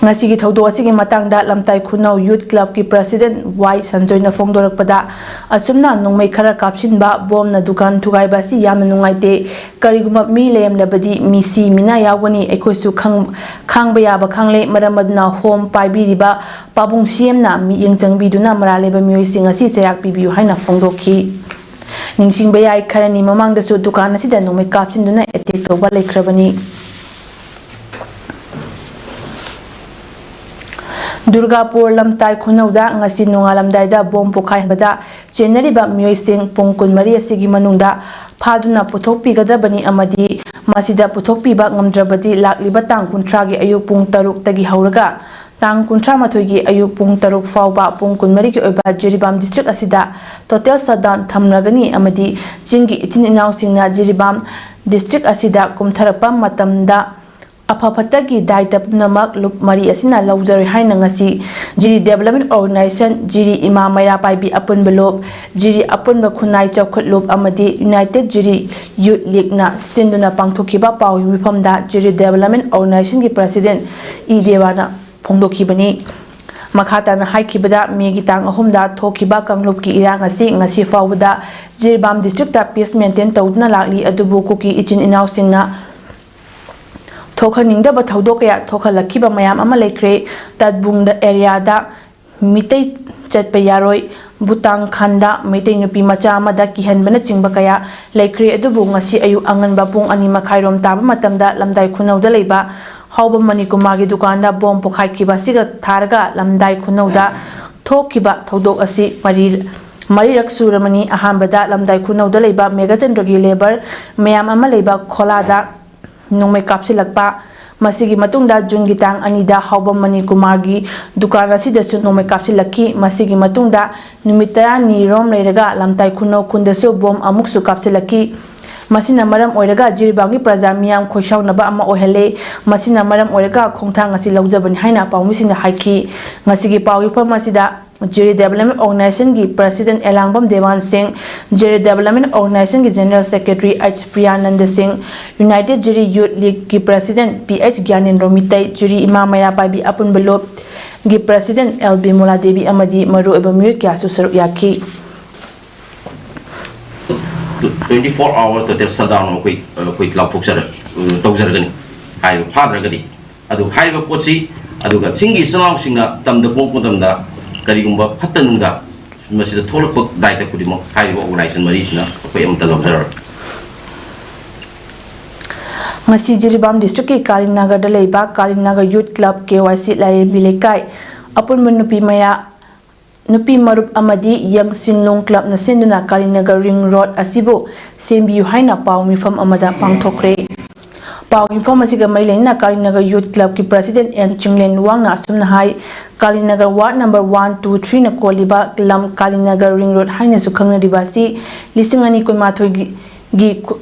ꯉꯁꯤꯒꯤ ꯊꯧꯗꯣꯛ ꯑꯁꯤꯒꯤ ꯃꯇꯥꯡꯗ ꯂꯝꯇꯥꯏ ꯈꯨꯅꯧ ꯌꯨꯊ ꯀ꯭ꯂꯕꯀꯤ ꯄ꯭ꯔꯁꯤꯗꯦꯟꯠ ꯋꯥꯏ ꯁꯟꯖꯣꯏꯅ ꯐꯣꯡꯗꯣꯔꯛꯄꯗ, ꯑꯁꯨꯝꯅ ꯅꯣꯡꯃꯩ ꯈꯔ ꯀꯥꯞꯁꯤꯟꯕ, ꯕꯣꯝꯅ ꯗꯨꯀꯥꯟ ꯊꯨꯒꯥꯏꯕ ꯑꯁꯤ ꯌꯥꯝꯅ ꯅꯨꯡꯉꯥꯏꯇꯦ꯫ ꯀꯔꯤꯒꯨꯝꯕ ꯃꯤ ꯂꯩꯔꯝꯂꯕꯗꯤ ꯃꯤꯁꯤ ꯃꯤꯅꯥ ꯌꯥꯎꯒꯅꯤ꯫ ꯑꯩꯈꯣꯏꯁꯨ ꯈꯪ-, ꯈꯥꯡꯕ ꯌꯥꯕ ꯈꯥꯡꯂꯦ꯫ ꯃꯔꯝ ꯑꯗꯨꯅ ꯍꯣꯝ ꯄꯥꯏꯕꯤꯔꯤꯕ ꯄꯥꯕꯨꯡ ꯁꯤ ꯑꯦꯝꯅ ꯃꯤꯠꯌꯦꯡ ꯆꯪꯕꯤꯗꯨꯅ ꯃꯔꯥꯜ ꯂꯩꯕ ꯃꯤꯑꯣꯏꯁꯤꯡ ꯑꯁꯤ ꯆꯩꯔꯥꯛ ꯄꯤꯕꯤꯌꯨ ꯍꯥꯏꯅ ꯐꯣꯡꯗꯣꯛꯈꯤ꯫ ꯅꯤꯡꯁꯤꯡꯕ ꯌꯥꯏ, ꯈꯔꯅꯤ ꯃꯃꯥꯡꯗꯁꯨ ꯗꯨꯀꯥꯟ ꯑꯁꯤꯗ ꯅꯣꯡꯃꯩ ꯀꯥꯞꯁꯤꯟꯗꯨꯅ ꯑꯦꯇꯦꯛ ꯇꯧꯕ ꯂꯩꯈ꯭ꯔꯕꯅꯤ꯫ ꯗꯨꯔꯒꯥꯄꯨꯔ ꯂꯝꯇꯥꯏ ꯈꯨꯅꯧꯗ ꯉꯁꯤ ꯅꯣꯡꯉꯥꯜꯂꯝꯗꯥꯏꯗ ꯕꯣꯝ ꯄꯣꯈꯥꯏꯍꯟꯕꯗ ꯆꯦꯟꯅꯔꯤꯕ ꯃꯤꯑꯣꯏꯁꯤꯡ ꯄꯨꯡ ꯀꯨꯟꯃꯔꯤ ꯑꯁꯤꯒꯤ ꯃꯅꯨꯡꯗ ꯐꯥꯗꯨꯅ ꯄꯨꯊꯣꯛꯄꯤꯒꯗꯕꯅꯤ ꯑꯃꯗꯤ ꯃꯁꯤꯗ ꯄꯨꯊꯣꯛꯄꯤꯕ ꯉꯝꯗ꯭ꯔꯕꯗꯤ ꯂꯥꯛꯂꯤꯕ ꯇꯥꯡ ꯀꯨꯟꯊ꯭ꯔꯥꯒꯤ ꯑꯌꯨꯛ ꯄꯨꯡ ꯇꯔꯨꯛꯇꯒꯤ ꯍꯧꯔꯒ ꯇꯥꯡ ꯀꯨꯟꯊ꯭ꯔꯥ ꯃꯥꯊꯣꯏꯒꯤ ꯑꯌꯨꯛ ꯄꯨꯡ ꯇꯔꯨꯛ ꯐꯥꯎꯕ ꯄꯨꯡ ꯀꯨꯟꯃꯔꯤꯒꯤ ꯑꯣꯏꯕ ꯖꯤꯔꯤꯕꯥꯝ ꯗꯤꯁꯇ꯭ꯔꯤꯛ ꯑꯁꯤꯗ total shutdown ꯊꯝꯂꯒꯅꯤ ꯑꯃꯗꯤ ꯆꯤꯡꯒꯤ ꯏꯆꯤꯟ ꯏꯅꯥꯎꯁꯤꯡꯅ ꯖꯤꯔꯤꯕꯥꯝ ꯗꯤꯁꯇ꯭ꯔꯤꯛ ꯑꯁꯤꯗ ꯀꯨꯝꯊꯔꯛꯄ ꯃꯇꯝꯗ ꯑꯐ ꯐꯠꯇꯒꯤ ꯗꯥꯏꯇ ꯄꯨꯝꯅꯃꯛ ꯂꯨꯞ ꯃꯔꯤ ꯑꯁꯤꯅ ꯂꯧꯖꯔꯣꯏ ꯍꯥꯏꯅ ꯉꯁꯤ ꯖꯤꯔꯤ Development Organization, ꯖꯤꯔꯤ ꯏꯃꯥ ꯃꯩꯔꯥ ꯄꯥꯏꯕꯤ ꯑꯄꯨꯟꯕ ꯂꯨꯞ, ꯖꯤꯔꯤ ꯑꯄꯨꯟꯕ ꯈꯨꯟꯅꯥꯏ ꯆꯥꯎꯈꯠ ꯂꯨꯞ ꯑꯃꯗꯤ United Jiri Youth Leagueꯅ ꯁꯤꯟꯗꯨꯅ ꯄꯥꯡꯊꯣꯛꯈꯤꯕ ꯄꯥꯎꯒꯤ ꯃꯤꯐꯝꯗ ꯖꯤꯔꯤ Development Organizationꯒꯤ President ꯏ ꯗꯦꯋꯥꯅ ꯐꯣꯡꯗꯣꯛꯈꯤꯕꯅꯤ꯫ ꯃꯈꯥ ꯇꯥꯅ ꯍꯥꯏꯈꯤꯕꯗ, ꯃꯦꯒꯤ ꯇꯥꯡ ꯑꯍꯨꯝꯗ ꯊꯣꯛꯈꯤꯕ ꯀꯥꯡꯂꯨꯞꯀꯤ ꯏꯔꯥꯡ ꯑꯁꯤ ꯉꯁꯤ ꯐꯥꯎꯕꯗ ꯖꯤꯔꯤꯕꯥꯝ ꯗꯤꯁꯇ꯭ꯔꯤꯛꯇ peace maintain ꯇꯧꯗꯨꯅ ꯂꯥꯛꯂꯤ, ꯑꯗꯨꯕꯨ ꯀꯨꯀꯤ ꯏꯆꯤꯟ ꯏꯅꯥꯎꯁꯤꯡꯅ ꯊꯣꯛꯍꯟꯅꯤꯡꯗꯕ ꯊꯧꯗꯣꯛ ꯀꯌꯥ ꯊꯣꯛꯍꯜꯂꯛꯈꯤꯕ ꯃꯌꯥꯝ ꯑꯃ ꯂꯩꯈ꯭ꯔꯦ꯫ ꯇꯠꯕꯨꯡꯗ areaꯗ ꯃꯤꯇꯩ ꯆꯠꯄ ꯌꯥꯔꯣꯏ, ꯕꯨꯇꯥꯡ ꯈꯥꯟꯗ ꯃꯩꯇꯩ ꯅꯨꯄꯤ ꯃꯆꯥ ꯑꯃꯗ ꯀꯤꯍꯟꯕꯅꯆꯤꯡꯕ ꯀꯌꯥ ꯂꯩꯈ꯭ꯔꯦ꯫ ꯑꯗꯨꯕꯨ ꯉꯁꯤ ꯑꯌꯨꯛ ꯑꯉꯟꯕ ꯄꯨꯡ ꯑꯅꯤ ꯃꯈꯥꯏꯔꯣꯝ ꯇꯥꯕ ꯃꯇꯝꯗ ꯂꯝꯗꯥꯏ ꯈꯨꯅꯧꯗ ꯂꯩꯕ ꯍꯥꯎꯕꯝ ꯃꯅꯤꯀꯨꯃꯥꯔꯒꯤ ꯗꯨꯀꯥꯟꯗ ꯕꯣꯝ ꯄꯣꯈꯥꯏꯈꯤꯕ ꯑꯁꯤꯒ ꯊꯥꯔꯒ ꯂꯝꯗꯥꯏ ꯈꯨꯅꯧꯗ ꯊꯣꯛꯈꯤꯕ ꯊꯧꯗꯣꯛ ꯑꯁꯤ ꯃꯔꯤ, ꯃꯔꯤꯔꯛ ꯁꯨꯔꯕꯅꯤ꯫ ꯑꯍꯥꯟꯕꯗ ꯂꯝꯗꯥꯏ ꯈꯨꯅꯧꯗ ꯂꯩꯕ ꯃꯦꯘꯆꯟꯗ꯭ꯔꯒꯤ labour ꯃꯌꯥꯝ ꯑꯃ ꯂꯩꯕ ꯈꯣꯂꯥꯗ ꯅꯣꯡꯃꯩ ꯀꯥꯞꯁꯤꯜꯂꯛꯄ꯫ ꯃꯁꯤꯒꯤ ꯃꯇꯨꯡꯗ ꯖꯨꯟꯒꯤ ꯇꯥꯡ ꯑꯅꯤꯗ ꯍꯥꯎꯕꯝ ꯃꯅꯤꯀꯨꯃꯥꯔꯒꯤ ꯗꯨꯀꯥꯟ ꯑꯁꯤꯗꯁꯨ ꯅꯣꯡꯃꯩ ꯀꯥꯞꯁꯤꯜꯂꯛꯈꯤ꯫ ꯃꯁꯤꯒꯤ ꯃꯇꯨꯡꯗ ꯅꯨꯃꯤꯠ ꯇꯔꯥꯅꯤ ꯔꯣꯝ ꯂꯩꯔꯒ ꯂꯝꯇꯥꯏ ꯈꯨꯅꯧ ꯈꯨꯟꯗꯁꯨ ꯕꯣꯝ ꯑꯃꯨꯛꯁꯨ ꯀꯥꯞꯁꯤꯜꯂꯛꯈꯤ꯫ ꯃꯁꯤꯅ ꯃꯔꯝ ꯑꯣꯏꯔꯒ ꯖꯤꯔꯤꯕꯥꯝꯒꯤ ꯄ꯭ꯔꯖꯥ ꯃꯤꯌꯥꯝ ꯈꯣꯏꯁꯥꯎꯅꯕ ꯑꯃ ꯑꯣꯏꯍꯜꯂꯦ꯫ ꯃꯁꯤꯅ ꯃꯔꯝ ꯑꯣꯏꯔꯒ ꯈꯣꯡꯊꯥꯡ ꯑꯁꯤ ꯂꯧꯖꯕꯅꯤ ꯍꯥꯏꯅ ꯄꯥꯎꯃꯤꯁꯤꯡꯅ ꯍꯥꯏꯈꯤ꯫ ꯉꯁꯤꯒꯤ ꯄꯥꯎ ꯏꯐꯝ ꯑꯁꯤꯗ ꯖꯤꯔꯤ Development Organizationꯒꯤ President Elangbam Dewan Singh, Jiri Development Organizationꯒꯤ General Secretary H Priyananda Singh, United Jiri Youth Leagueꯀꯤ President P H Gyanendro Meitei, Jiri ꯏꯃꯥ ꯃꯩꯔꯥ ꯄꯥꯏꯕꯤ ꯑꯄꯨꯟꯕ ꯂꯨꯞꯀꯤ President ꯑꯦꯜ ꯕꯤꯃꯣꯂꯥ ꯗꯦꯕꯤ ꯑꯃꯗꯤ ꯃꯔꯨꯑꯣꯏꯕ ꯃꯤꯑꯣꯏ ꯀꯌꯥꯁꯨ ꯁꯔꯨꯛ ꯌꯥꯈꯤ꯫ Twenty four hour total shutdown ꯑꯩꯈꯣꯏ, ꯑꯩꯈꯣꯏ ꯂꯥꯎꯊꯣꯛꯆꯔ-, ꯇꯧꯖꯔꯒꯅꯤ꯫ ꯍꯥꯏꯔꯤꯕ ꯐꯥꯗ꯭ꯔꯒꯗꯤ꯫ ꯑꯗꯨ ꯍꯥꯏꯔꯤꯕ ꯄꯣꯠꯁꯤ, ꯑꯗꯨꯒ ꯆꯤꯡꯒꯤ ꯏꯆꯤꯜ ꯏꯅꯥꯎꯁꯤꯡꯅ ꯇꯝꯗ ꯄꯣꯛꯄ ꯃꯇꯝꯗ ꯀꯔꯤꯒꯨꯝꯕ ꯐꯠꯇ ꯅꯨꯡꯗ ꯃꯁꯤꯗ ꯊꯣꯛꯂꯛꯄ ꯗꯥꯏꯇ ꯈꯨꯗꯤꯡꯃꯛ ꯍꯥꯏꯔꯤꯕ organization ꯃꯔꯤꯁꯤꯅ ꯑꯩꯈꯣꯏ ꯑꯃꯠꯇ ꯂꯧꯖꯔꯔꯣꯏ꯫ ꯉꯁꯤ ꯖꯤꯔꯤꯕꯥꯝ ꯗꯤꯁꯇ꯭ꯔꯤꯛꯀꯤ ꯀꯥꯂꯤꯡꯅꯒꯔꯗ ꯂꯩꯕ ꯀꯥꯂꯤꯡꯅꯒꯔ ꯌꯨꯠ ꯀ꯭ꯂꯕ, ꯀꯦ ꯋꯥꯏ ꯁꯤ ꯂꯥꯏꯔꯦꯝꯕꯤ ꯂꯩꯀꯥꯏ, ꯑꯄꯨꯟꯕ ꯅꯨꯄꯤ ꯃꯌꯥ, ꯅꯨꯄꯤ ꯃꯔꯨꯞ ꯑꯃꯗꯤ ꯌꯪꯁꯤꯟꯂꯨꯡ ꯀ꯭ꯂꯕꯅ ꯁꯤꯟꯗꯨꯅ ꯀꯥꯂꯤꯅꯒꯔ ꯔꯤꯡ ꯔꯣꯗ ꯑꯁꯤꯕꯨ ꯁꯦꯝꯕꯤꯌꯨ ꯍꯥꯏꯅ ꯄꯥꯎ ꯃꯤꯐꯝ ꯑꯃꯗ ꯄꯥꯡꯊꯣꯛꯈ꯭ꯔꯦ꯫ ꯄꯥꯎ ꯃꯤꯐꯝ ꯑꯁꯤꯒ ꯃꯔꯤ ꯂꯩꯅꯅ ꯀꯥꯂꯤꯅꯒꯔ ꯌꯨꯊ ꯀ꯭ꯂꯕꯀꯤ ꯄ꯭ꯔꯁꯤꯗꯦꯟ ꯑꯦꯟ ꯆꯤꯡꯂꯦꯟ ꯂꯨꯋꯥꯡꯅ ꯑꯁꯨꯝꯅ ꯍꯥꯏ, ꯀꯥꯂꯤꯅꯒꯔ ꯋꯥꯔꯗ ꯅꯝꯕꯔ ꯋꯥꯟ, ꯇꯨ, ꯊ꯭ꯔꯤꯅ ꯀꯣꯜꯂꯤꯕ ꯂꯝ ꯀꯥꯂꯤꯅꯒꯔ ꯔꯤꯡ ꯔꯣꯗ ꯍꯥꯏꯅꯁꯨ ꯈꯪꯅꯔꯤꯕ ꯑꯁꯤ ꯂꯤꯁꯤꯡ ꯑꯅꯤ ꯀꯨꯟꯃꯥꯊꯣꯏꯒꯤ ꯈꯨ-,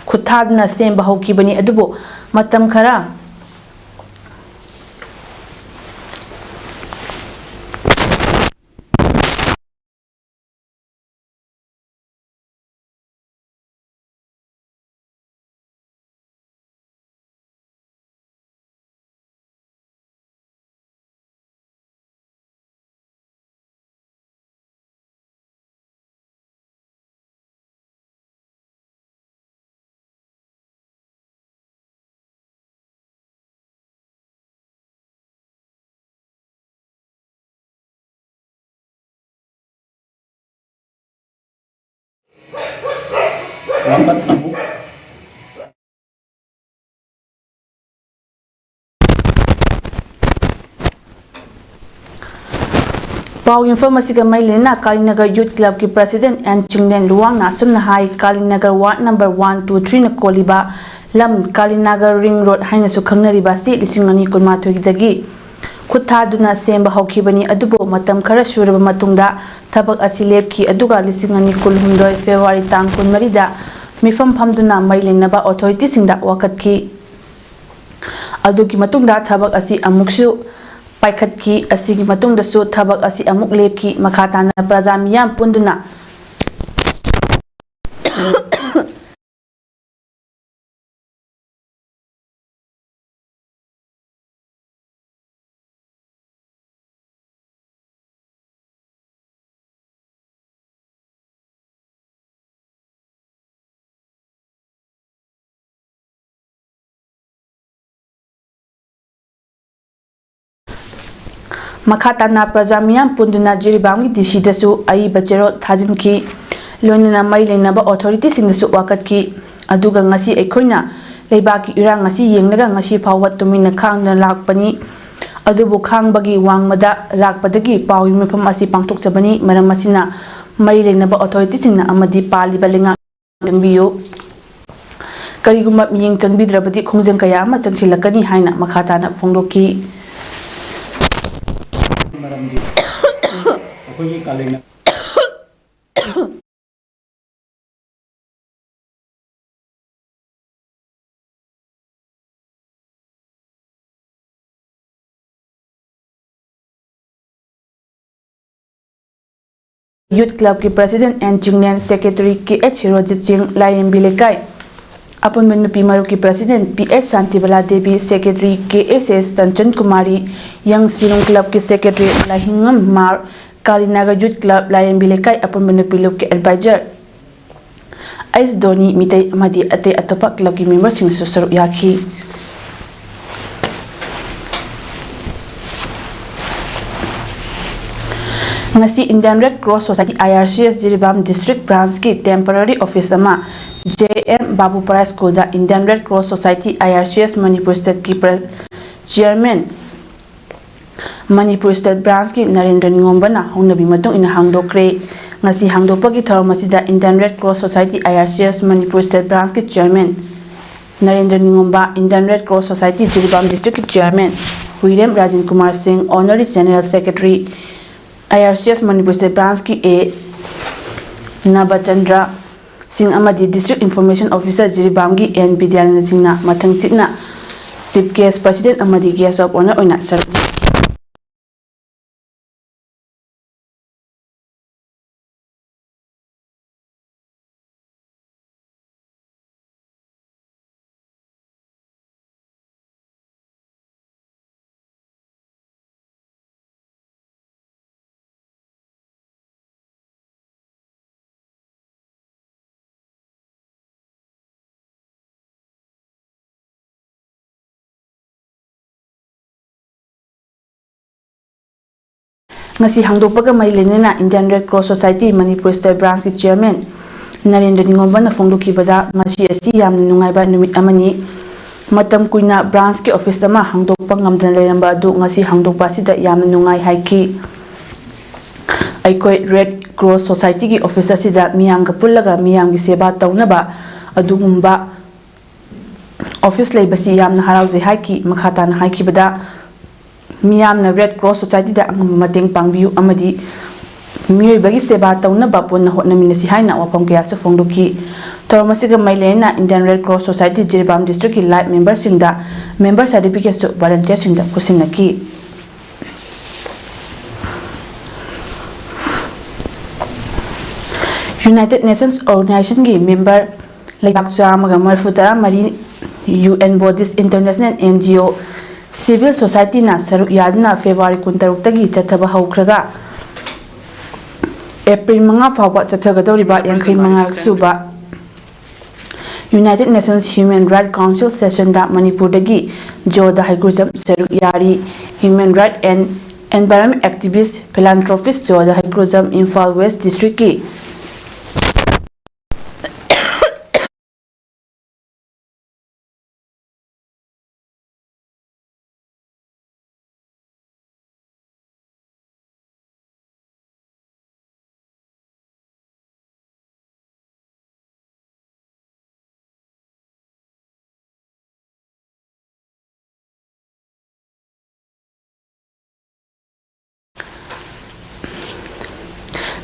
ꯈꯨꯠꯊꯥꯗꯨꯅ ꯁꯦꯝꯕ ꯍꯧꯈꯤꯕꯅꯤ꯫ ꯑꯗꯨꯕꯨ ꯃꯇꯝ ꯈꯔ ꯄꯥꯎ ꯌꯨꯝꯐꯝ ꯑꯁꯤꯒ ꯃꯔꯤ ꯂꯩꯅꯅ ꯀꯥꯂꯤꯅꯒꯔ ꯌꯨꯊ ꯀ꯭ꯂꯕꯀꯤ ꯄ꯭ꯔꯁꯤꯗꯦꯟ ꯑꯦꯟ ꯆꯤꯡꯂꯦꯟ ꯂꯨꯋꯥꯡꯅ ꯑꯁꯨꯝꯅ ꯍꯥꯏ, ꯀꯥꯂꯤꯅꯒꯔ ꯋꯥꯔꯗ ꯅꯝꯕꯔ ꯋꯥꯟ, ꯇꯨ, ꯊ꯭ꯔꯤꯅ ꯀꯣꯜꯂꯤꯕ ꯂꯝ ꯀꯥꯂꯤꯅꯒꯔ ꯔꯤꯡ ꯔꯣꯗ ꯍꯥꯏꯅꯁꯨ ꯈꯪꯅꯔꯤꯕ ꯑꯁꯤ ꯂꯤꯁꯤꯡ ꯑꯅꯤ ꯀꯨꯟꯃꯥꯊꯣꯏꯗꯒꯤ ꯈꯨꯠ ꯊꯥꯗꯨꯅ ꯁꯦꯝꯕ ꯍꯧꯈꯤꯕꯅꯤ꯫ ꯑꯗꯨꯕꯨ ꯃꯇꯝ ꯈꯔ ꯁꯨꯔꯕ ꯃꯇꯨꯡꯗ ꯊꯕꯛ ꯑꯁꯤ ꯂꯦꯞꯈꯤ꯫ ꯑꯗꯨꯒ ꯂꯤꯁꯤꯡ ꯑꯅꯤ ꯀꯨꯟꯍꯨꯝꯗꯣꯏ ꯐꯦꯕ꯭ꯔꯨꯋꯥꯔꯤ ꯇꯥꯡ ꯀꯨꯟꯃꯔꯤꯗ ꯃꯤꯐꯝ ꯐꯝꯗꯨꯅ ꯃꯔꯤ ꯂꯩꯅꯕ ꯑꯣꯊꯣꯔꯤꯇꯤꯁꯤꯡꯗ ꯋꯥꯀꯠꯈꯤ꯫ ꯑꯗꯨꯒꯤ ꯃꯇꯨꯡꯗ ꯊꯕꯛ ꯑꯁꯤ ꯑꯃꯨꯛꯁꯨ ꯄꯥꯏꯈꯠꯈꯤ꯫ ꯑꯁꯤꯒꯤ ꯃꯇꯨꯡꯗꯁꯨ ꯊꯕꯛ ꯑꯁꯤ ꯑꯃꯨꯛ ꯂꯦꯞꯈꯤ꯫ ꯃꯈꯥ ꯇꯥꯅ ꯄ꯭ꯔꯖꯥ ꯃꯤꯌꯥꯝ ꯄꯨꯟꯗꯨꯅ ꯃꯈꯥ ꯇꯥꯅ ꯄ꯭ꯔꯖꯥ ꯃꯤꯌꯥꯝ ꯄꯨꯟꯗꯨꯅ ꯖꯤꯔꯤꯕꯥꯝꯒꯤ ꯗꯤ ꯁꯤꯗꯁꯨ ꯑꯏꯕ ꯆꯦꯔꯣꯜ ꯊꯥꯖꯤꯟꯈꯤ꯫ ꯂꯣꯏꯅꯅ ꯃꯔꯤ ꯂꯩꯅꯕ ꯑꯣꯊꯣꯔꯤꯇꯤꯁꯤꯡꯗꯁꯨ ꯋꯥꯀꯠꯈꯤ꯫ ꯑꯗꯨꯒ ꯉꯁꯤ ꯑꯩꯈꯣꯏꯅ ꯂꯩꯕꯥꯛꯀꯤ ꯏꯔꯥꯡ ꯑꯁꯤ ꯌꯦꯡꯂꯒ ꯉꯁꯤ ꯐꯥꯎꯕ ꯇꯨꯃꯤꯟꯅ ꯈꯥꯡꯗꯨꯅ ꯂꯥꯛꯄꯅꯤ꯫ ꯑꯗꯨꯕꯨ ꯈꯥꯡꯕꯒꯤ ꯋꯥꯡꯃꯗ ꯂꯥꯛꯄꯗꯒꯤ ꯄꯥꯎꯒꯤ ꯃꯤꯐꯝ ꯑꯁꯤ ꯄꯥꯡꯊꯣꯛꯆꯕꯅꯤ꯫ ꯃꯔꯝ ꯑꯁꯤꯅ, ꯃꯔꯤ ꯂꯩꯅꯕ ꯑꯣꯊꯣꯔꯤꯇꯤꯁꯤꯡꯅ ꯑꯃꯗꯤ ꯄꯥꯜꯂꯤꯕ ꯂꯩꯉꯥꯛ ꯆꯪꯕꯤꯌꯨ꯫ ꯀꯔꯤꯒꯨꯝꯕ ꯃꯤꯠꯌꯦꯡ ꯆꯪꯕꯤꯗ꯭ꯔꯕꯗꯤ ꯈꯣꯡꯖꯪ ꯀꯌꯥ ꯑꯃ ꯆꯪꯁꯤꯜꯂꯛꯀꯅꯤ ꯍꯥꯏꯅ ꯃꯈꯥ ꯇꯥꯅ ꯐꯣꯡꯗꯣꯛꯈꯤ꯫ ꯃꯔꯝꯗꯤ ꯑꯩꯈꯣꯏꯒꯤ ꯀꯥꯂꯦꯟ Youth Club ꯀꯤ President N Chinglen, Secretary K H ꯍꯤꯔꯣꯖꯤꯠ ꯁꯤꯡ, ꯂꯥꯏꯔꯦꯝꯕꯤ ꯂꯩꯀꯥꯏ ꯑꯄꯨꯟꯕ ꯅꯨꯄꯤ ꯃꯔꯨꯞꯀꯤ President P H Shantibala Devi, Secretary K S S Chanchan Kumari, Young Sirung Club ꯀꯤ Secretary ꯂꯥꯏꯍꯤꯡꯉꯝ ꯃꯥꯔ, ꯀꯥꯂꯤꯅꯥꯒ Youth Club ꯂꯥꯏꯔꯦꯝꯕꯤ ꯂꯩꯀꯥꯏ ꯑꯄꯨꯟꯕ ꯅꯨꯄꯤ ꯂꯨꯞꯀꯤ Advisor ꯑꯩꯁ ꯙꯣꯅꯤ, ꯃꯤꯇꯩ ꯑꯃꯗꯤ ꯑꯇꯩ ꯑꯇꯣꯞꯄ club ꯀꯤ member ꯁꯤꯡꯁꯨ ꯁꯔꯨꯛ ꯌꯥꯈꯤ꯫ ꯉꯁꯤ Indian Red Cross Society, I R C S, Jiribam District Branch ꯀꯤ temporary office ꯑꯃ J M Babu ꯄꯔꯥꯏ School the Indian Red Cross Society, I R C S, Manipur State ꯀꯤ Chairman, ꯃꯅꯤꯄꯨꯔ State Branch ꯀꯤ ꯅꯔꯦꯟꯗ꯭ꯔ ꯅꯤꯉꯣꯝꯕꯅ ꯍꯧꯅꯕꯤ ꯃꯇꯨꯡ ꯏꯟꯅ ꯍꯥꯡꯗꯣꯛꯈ꯭ꯔꯦ꯫ ꯉꯁꯤ ꯍꯥꯡꯗꯣꯛꯄꯒꯤ ꯊꯧꯔꯝ ꯑꯁꯤꯗ Indian Red Cross Society, I R C S, Manipur State Branch ꯀꯤ Chairman Narendra ꯅꯤꯉꯣꯝꯕ, Indian Red Cross Society Jiribam District ꯀꯤ Chairman ꯍꯨꯏꯔꯦꯝ ꯔꯥꯖꯦꯟ ꯀꯨꯃꯥꯔ ꯁꯤꯡ, Honorary General Secretary, I R C S, Manipur State Branch ꯀꯤ A ꯅꯕꯆꯟꯗ꯭ꯔ ꯁꯤꯡ ꯑꯃꯗꯤ District Information Officer ꯖꯤꯔꯤꯕꯥꯝꯒꯤ N Bidyananda ꯁꯤꯡꯅ ꯃꯊꯪꯁꯤꯠꯅ Chief Guest, President ꯑꯃꯗꯤ Guest of Honour ꯑꯣꯏꯅ ꯁꯔꯨꯛ ꯉꯁꯤ ꯍꯥꯡꯗꯣꯛꯄꯒ ꯃꯔꯤ ꯂꯩꯅꯅ Indian Red Cross Society Manipur State Branch ꯀꯤ Chairman ꯅꯔꯦꯟꯗ꯭ꯔ ꯅꯤꯉꯣꯝꯕꯅ ꯐꯣꯡꯗꯣꯛꯈꯤꯕꯗ, ꯉꯁꯤ ꯑꯁꯤ ꯌꯥꯝꯅ ꯅꯨꯡꯉꯥꯏꯕ ꯅꯨꯃꯤꯠ ꯑꯃꯅꯤ꯫ ꯃꯇꯝ ꯀꯨꯏꯅ branchꯀꯤ office ꯑꯃ ꯍꯥꯡꯗꯣꯛꯄ ꯉꯝꯗꯅ ꯂꯩꯔꯝꯕ ꯑꯗꯨ ꯉꯁꯤ ꯍꯥꯡꯗꯣꯛꯄ ꯑꯁꯤꯗ ꯌꯥꯝꯅ ꯅꯨꯡꯉꯥꯏ ꯍꯥꯏꯈꯤ꯫ ꯑꯩꯈꯣꯏ Red Cross Societyꯒꯤ office ꯑꯁꯤꯗ ꯃꯤꯌꯥꯝꯒ ꯄꯨꯜꯂꯒ ꯃꯤꯌꯥꯝꯒꯤ ꯁꯦꯕꯥ ꯇꯧꯅꯕ ꯑꯗꯨꯒꯨꯝꯕ office ꯂꯩꯕꯁꯤ ꯌꯥꯝꯅ ꯍꯔꯥꯎꯖꯩ ꯍꯥꯏꯈꯤ꯫ ꯃꯈꯥ ꯇꯥꯅ ꯍꯥꯏꯈꯤꯕꯗ, ꯃꯤꯌꯥꯝꯅ Red Cross Societyꯗ ꯑꯉꯝꯕ ꯃꯇꯦꯡ ꯄꯥꯡꯕꯤꯌꯨ ꯑꯃꯗꯤ ꯃꯤꯑꯣꯏꯕꯒꯤ ꯁꯦꯕꯥ ꯇꯧꯅꯕ ꯄꯨꯟꯅ ꯍꯣꯠꯅꯃꯤꯟꯅꯁꯤ ꯍꯥꯏꯅ ꯋꯥꯐꯝ ꯀꯌꯥꯁꯨ ꯐꯣꯡꯗꯣꯛꯈꯤ꯫ ꯊꯧꯔꯝ ꯑꯁꯤꯒ ꯃꯔꯤ ꯂꯩꯅꯅ Indian Red Cross Society Jiribam districtꯀꯤ live memberꯁꯤꯡꯗ member certificateꯁꯨ volunteerꯁꯤꯡꯗ ꯈꯨꯠꯁꯤꯟꯅꯈꯤ꯫ United Nations Organizationꯒꯤ member ꯂꯩꯕꯥꯛ ꯆꯥꯝꯃꯒ ꯃꯔꯤꯐꯨ ꯇꯔꯥ ꯃꯔꯤ, UN bodies, international NGO, civil societyꯅ ꯁꯔꯨꯛ ꯌꯥꯗꯨꯅ February ꯀꯨꯟꯇꯔꯨꯛꯇꯒꯤ ꯆꯠꯊꯕ ꯍꯧꯈ꯭ꯔꯒ April ꯃꯉꯥ ꯐꯥꯎꯕ ꯆꯠꯊꯒꯗꯧꯔꯤꯕ ꯌꯥꯡꯈꯩ ꯃꯉꯥ ꯁꯨꯕ United Nations Human Rights Council sessionꯗ ꯃꯅꯤꯄꯨꯔꯗꯒꯤ ꯖꯣ ꯗ ꯍꯩꯀ꯭ꯔꯨꯖꯝ ꯁꯔꯨꯛ ꯌꯥꯔꯤ꯫ Human rights and environment activist, philanthropist Jo the Heikrujam Imphal West districtꯀꯤ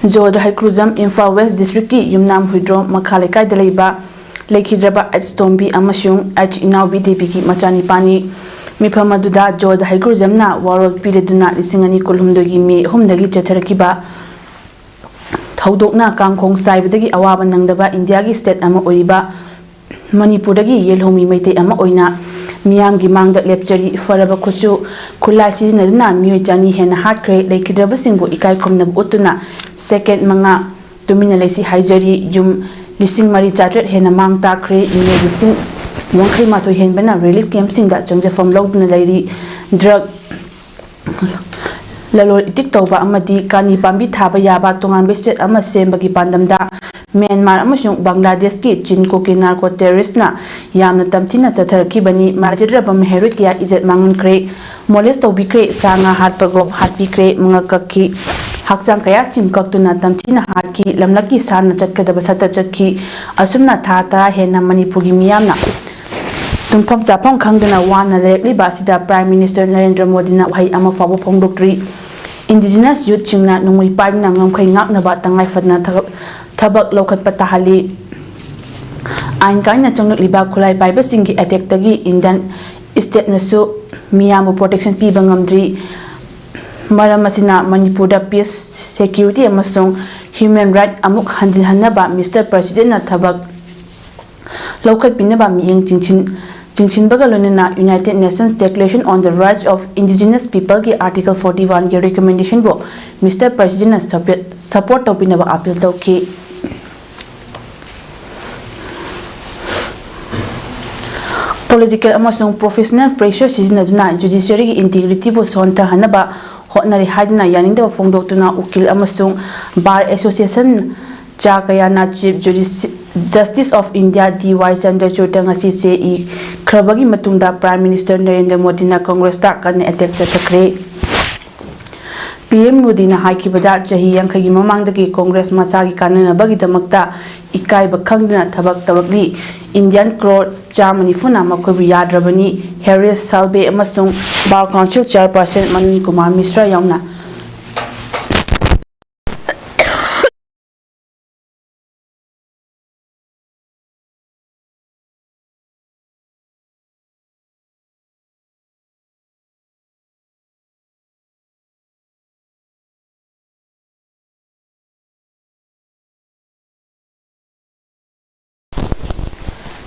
Jo the Heikrujam Imphal West districtꯀꯤ ꯌꯨꯝꯅꯥꯝ ꯍꯨꯏꯗ꯭ꯔꯣꯝ ꯃꯈꯥ ꯂꯩꯀꯥꯏꯗ ꯂꯩꯕ ꯂꯩꯈꯤꯗ꯭ꯔꯕ ꯑꯩꯆ ꯇꯣꯝꯕꯤ ꯑꯃꯁꯨꯡ ꯑꯩꯆ ꯏꯅꯥꯎꯕꯤ ꯗꯦꯕꯤꯒꯤ ꯃꯆꯥꯅꯤꯄꯥꯅꯤ꯫ ꯃꯤꯐꯝ ꯑꯗꯨꯗ ꯖꯣ ꯗ ꯍꯩꯀ꯭ꯔꯨꯖꯝꯅ ꯋꯥꯔꯣꯜ ꯄꯤꯔꯗꯨꯅ ꯂꯤꯁꯤꯡ ꯑꯅꯤ ꯀꯨꯟꯍꯨꯝꯗꯣꯏꯒꯤ May ꯑꯍꯨꯝꯗꯒꯤ ꯆꯠꯊꯔꯛꯈꯤꯕ ꯊꯧꯗꯣꯛꯅ ꯀꯥꯡꯈꯣꯡ ꯆꯥꯏꯕꯗꯒꯤ ꯑꯋꯥꯕ ꯅꯪꯂꯕ ꯏꯟꯗꯤꯌꯥꯒꯤ state ꯑꯃ ꯑꯣꯏꯔꯤꯕ ꯃꯅꯤꯄꯨꯔꯗꯒꯤ ꯌꯦꯜꯍꯧꯃꯤ ꯃꯩꯇꯩ ꯑꯃ ꯑꯣꯏꯅ ꯃꯤꯌꯥꯝꯒꯤ ꯃꯥꯡꯗ ꯂꯦꯞꯆꯔꯤ꯫ ꯐꯔꯕ ꯈꯨꯠꯁꯨ ꯈꯨꯠꯂꯥꯏ ꯁꯤꯖꯤꯟꯅꯗꯨꯅ ꯃꯤꯑꯣꯏ ꯆꯅꯤ ꯍꯦꯟꯅ ꯍꯥꯠꯈ꯭ꯔꯦ꯫ ꯂꯩꯈꯤꯗ꯭ꯔꯕꯁꯤꯡꯕꯨ ꯏꯀꯥꯏ ꯈꯨꯝꯅꯕ ꯎꯠꯇꯨꯅ second ꯃꯉꯥ ꯇꯨꯃꯤꯟꯅ ꯂꯩꯁꯤ ꯍꯥꯏꯖꯔꯤ꯫ ꯌꯨꯝ ꯂꯤꯁꯤꯡ ꯃꯔꯤ ꯆꯥꯇ꯭ꯔꯦꯠ ꯍꯦꯟꯅ ꯃꯥꯡ ꯇꯥꯛꯈ꯭ꯔꯦ꯫ ꯃꯤꯑꯣꯏ ꯂꯤꯁꯤꯡ ꯌꯥꯡꯈꯩ ꯃꯥꯊꯣꯏ ꯍꯦꯟꯕꯅ relief campꯁꯤꯡꯗ ꯆꯪꯖꯐꯝ ꯂꯧꯗꯨꯅ ꯂꯩꯔꯤ꯫ Drug ꯂꯂꯣꯟ ꯏꯇꯤꯛ ꯇꯧꯕ ꯑꯃꯗꯤ ꯀꯥꯅꯤ ꯄꯥꯝꯕꯤ ꯊꯥꯕ ꯌꯥꯕ ꯇꯣꯉꯥꯟꯕ state ꯑꯃ ꯁꯦꯝꯕꯒꯤ ꯄꯥꯟꯗꯝꯗ ꯃ꯭ꯌꯥꯟꯃꯥꯔ ꯑꯃꯁꯨꯡ ꯕꯪꯒ꯭ꯂꯥꯗꯦꯁꯀꯤ ꯆꯤꯟ ꯀꯨꯀꯤ ꯅꯥꯔꯀꯣ ꯇꯦꯔꯣꯔꯤꯁ꯭ꯠꯅ ꯌꯥꯝꯅ ꯇꯝꯊꯤꯅ ꯆꯠꯊꯔꯛꯈꯤꯕꯅꯤ꯫ ꯃꯥꯏꯆꯠꯇ꯭ꯔꯕ ꯃꯤꯍꯩꯔꯣꯏ ꯀꯌꯥ ꯏꯖꯠ ꯃꯥꯡꯍꯟꯈ꯭ꯔꯦ, ꯃꯣꯂꯦꯁ ꯇꯧꯕꯤꯈ꯭ꯔꯦ, ꯁꯥ ꯉꯥ ꯍꯥꯠꯄꯒꯨꯝ ꯍꯥꯠꯄꯤꯈ꯭ꯔꯦ, ꯃꯉꯛ ꯀꯛꯈꯤ, ꯍꯛꯆꯥꯡ ꯀꯌꯥ ꯆꯤꯡ ꯀꯛꯇꯨꯅ ꯇꯝꯊꯤꯅ ꯍꯥꯠꯈꯤ, ꯂꯝꯂꯛꯀꯤ ꯁꯥꯟꯅ ꯆꯠꯀꯗꯕ ꯁꯠꯆꯠ ꯆꯠꯈꯤ꯫ ꯑꯁꯨꯝꯅ ꯊꯥ ꯇꯔꯥ ꯍꯦꯟꯅ ꯃꯅꯤꯄꯨꯔꯒꯤ ꯃꯤꯌꯥꯝꯅ ꯇꯨꯝꯐꯝ ꯆꯥꯐꯝ ꯈꯪꯗꯅ ꯋꯥꯅ ꯂꯩꯔꯛꯂꯤꯕ ꯑꯁꯤꯗ Prime Minister ꯅꯔꯦꯟꯗ꯭ꯔ ꯃꯣꯗꯤꯅ ꯋꯥꯍꯩ ꯑꯃ ꯐꯥꯎꯕ ꯐꯣꯡꯗꯣꯛꯇ꯭ꯔꯤ꯫ Indigenous youth ꯁꯤꯡꯅ ꯅꯣꯡꯃꯩ ꯄꯥꯏꯗꯨꯅ ꯉꯝꯈꯩ ꯉꯥꯛꯅꯕ ꯇꯉꯥꯏ ꯐꯗꯅ ꯊꯕꯛ, ꯊꯕꯛ ꯂꯧꯈꯠꯄ ꯇꯥꯍꯜꯂꯤ꯫ ꯑꯥꯏꯟ ꯀꯥꯏꯅ ꯆꯪꯂꯛꯂꯤꯕ ꯈꯨꯠꯂꯥꯏ ꯄꯥꯏꯕꯁꯤꯡꯒꯤ attack ꯇꯒꯤ Indian state ꯅꯁꯨ ꯃꯤꯌꯥꯝꯕꯨ protection ꯄꯤꯕ ꯉꯝꯗ꯭ꯔꯤ꯫ ꯃꯔꯝ ꯑꯁꯤꯅ ꯃꯅꯤꯄꯨꯔꯗ peace, security ꯑꯃꯁꯨꯡ human right ꯑꯃꯨꯛ ꯍꯟꯖꯤꯟꯍꯟꯅꯕ Mister President ꯅ ꯊꯕꯛ ꯂꯧꯈꯠꯄꯤꯅꯕ ꯃꯤꯠꯌꯦꯡ ꯆꯤꯡꯁꯤꯟ-, ꯆꯤꯡꯁꯤꯟꯕꯒ ꯂꯣꯏꯅꯅ United Nations Declaration on the Rights of Indigenous People ꯒꯤ Article forty one ꯒꯤ recommendation ꯕꯨ Mister President ꯅ support, support ꯇꯧꯕꯤꯅꯕ appeal ꯇꯧꯈꯤ꯫ Political ꯑꯃꯁꯨꯡ professional pressure ꯁꯤꯖꯤꯟꯅꯗꯨꯅ judiciary ꯒꯤ integrity ꯕꯨ ꯁꯣꯟꯊꯍꯟꯅꯕ ꯍꯣꯠꯅꯔꯤ ꯍꯥꯏꯗꯨꯅ ꯌꯥꯅꯤꯡꯗꯕ ꯐꯣꯡꯗꯣꯛꯇꯨꯅ ꯎꯀꯤꯜ ꯑꯃꯁꯨꯡ Bar Association ꯆꯥ ꯀꯌꯥꯅ Chief Judici-, Justice of India ꯗꯤ ꯋꯥꯏ ꯆꯟꯗ꯭ꯔꯆꯨꯗꯇ ꯉꯁꯤ ꯆꯦ ꯏꯈ꯭ꯔꯕꯒꯤ ꯃꯇꯨꯡꯗ Prime Minister ꯅꯔꯦꯟꯗ꯭ꯔ ꯃꯣꯗꯤꯅ Congress ꯇ ꯀꯟꯅ attack ꯆꯠꯊꯈ꯭ꯔꯦ꯫ ꯄꯤ ꯑꯦꯝ ꯃꯣꯗꯤꯅ ꯍꯥꯏꯈꯤꯕꯗ ꯆꯍꯤ ꯌꯥꯡꯈꯩꯒꯤ ꯃꯃꯥꯡꯗꯒꯤ Congress ꯃꯁꯥꯒꯤ ꯀꯥꯟꯅꯅꯕꯒꯤꯗꯃꯛꯇ ꯏꯀꯥꯏꯕ ꯈꯪꯗꯅ ꯊꯕꯛ ꯇꯧꯔꯛꯂꯤ꯫ Indian crore ꯆꯥꯝꯃ ꯅꯤꯐꯨꯅ ꯃꯈꯣꯏꯕꯨ ꯌꯥꯗ꯭ꯔꯕꯅꯤ꯫ Harris Salve ꯑꯃꯁꯨꯡ Bar Council Chairperson ꯃꯅꯟ ꯀꯨꯃꯥꯔ ꯃꯤꯁ꯭ꯔꯥ ꯌꯥꯎꯅ